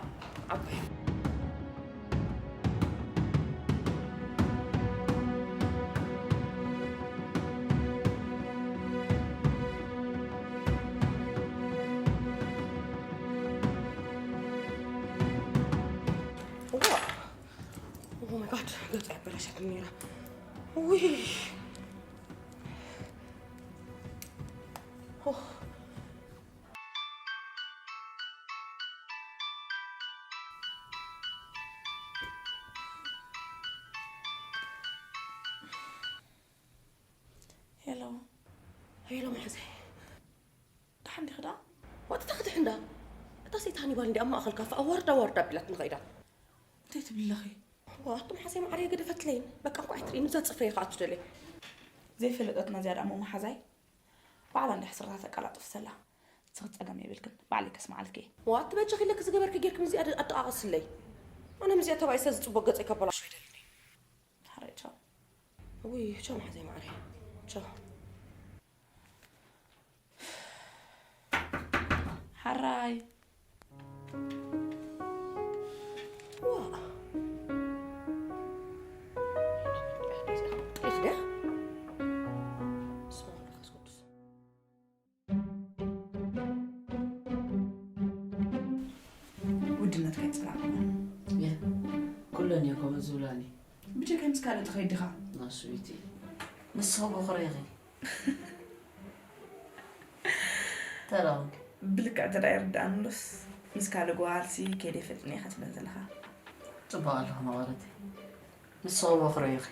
ዓባይ። ዋ! ኦ ማይ ጋድ፣ ገጻ ኣበላሻትኒ ነይራ። ውይ! ኦ። ሄሎ። ሄሎ መሓዘይ። ደሓን ዲኺ ደኣ? ዋጥታ ክትሕን ደኣ? እታ ሰይቲ ሃኒባል እንዲኣ ኣብ ማእኸል ካፈ ኣዋርዳ ኣዋርዳ ኣቢላትኒ ኸይዳ። እንታይ ትብሊ ኣለኺ? ዋ፣ ኣቱም ሓሰይ ማዕረይ ገደፈትለይን። በቃ እንኳ ኣይትርእይኒ፣ እዛ ጽፍረይ ከኣ ትደለይ። ዘይፈለጠትና እዚኣ ደኣ እሞ መሓዛይ ባዕላ እንዳ ሕስረታ ተቀላጥፍ ዘላ። ንስኺ ጸገም የብልክን፣ ባዕለይ ከስምዓልኪ እየ። ዋ፣ ኣቲ በጃኺ ኢለኪ ዝገበርኪ ጌርኪ ምስዚኣ ደ-፣ ኣደቓቕስለይ። ኣነ ምስዚኣ ተባኢሰ ዝጽቡቕ ገጸይ ከበላሾ ኣይደልን እየ። ሓራይ ቻው። ውይ፣ ቻው መሓዘይ ማዕረይ። ቻው። ሓራይ። ዋ። ጤፍ ድያ? ስማ መንፈስ ቅዱስ። ውድነትካ ይጽላእ። የ፣ ኩለን እየ ከምኡ ዝብላኒ። ብጀካይ ምስ ካልእ ትኸይድ ዲኻ? ናሱ ቤቲ። ንስኺ በኹሪ ኢኺ። ተራውን። ብልክዕ እንተ ደኣ ይርድኣኒ እምበርስ፣ ምስ ካልእ ጓልሲ ከይደ ይፈልጥን እየ ኢኻ ትብለኒ ዘለኻ። ጽቡቕ ኣለኹ መቐረተይ። ንስኺ በኹሪ ኢኺ።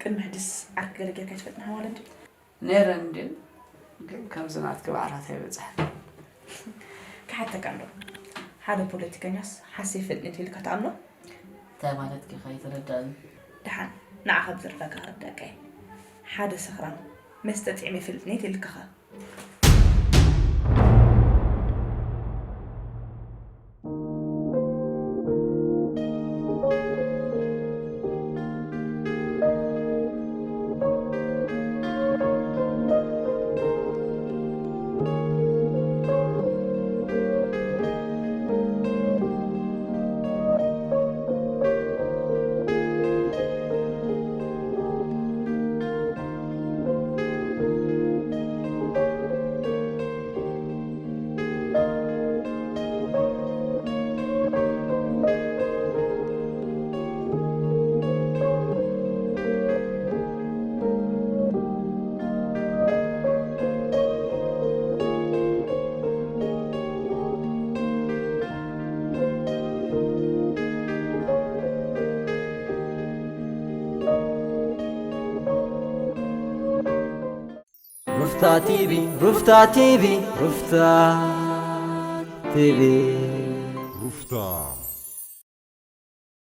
ቅድሚ ሕጂስ ዓርኪ ገለ ጌርካ ኣይትፈልጥን ሓማል እንድዩ? ነይረን እንድየን፣ ግን ከምዚ ናትኪ ባዕላት ኣይበጽሐን። ክሓተካ እንዶ፣ ሓደ ፖለቲከኛስ ሓሰ ይፈልጥን እዩ ኢልካ ትኣምኖ? እንታይ ማለትኪ ኢኻ? ኣይተረድኣንን። ደሓን፣ ንዓኻ ብዝርዳእካ ከረድኣካ እየ። ሓደ ሰኽራም መስተ ጥዒመ ይፈልጥን እየ ኢልካኸ? ሩፍታ ቲቪ፣ ሩፍታ ቲቪ፣ ሩፍታ ቲቪ። ሩፍታ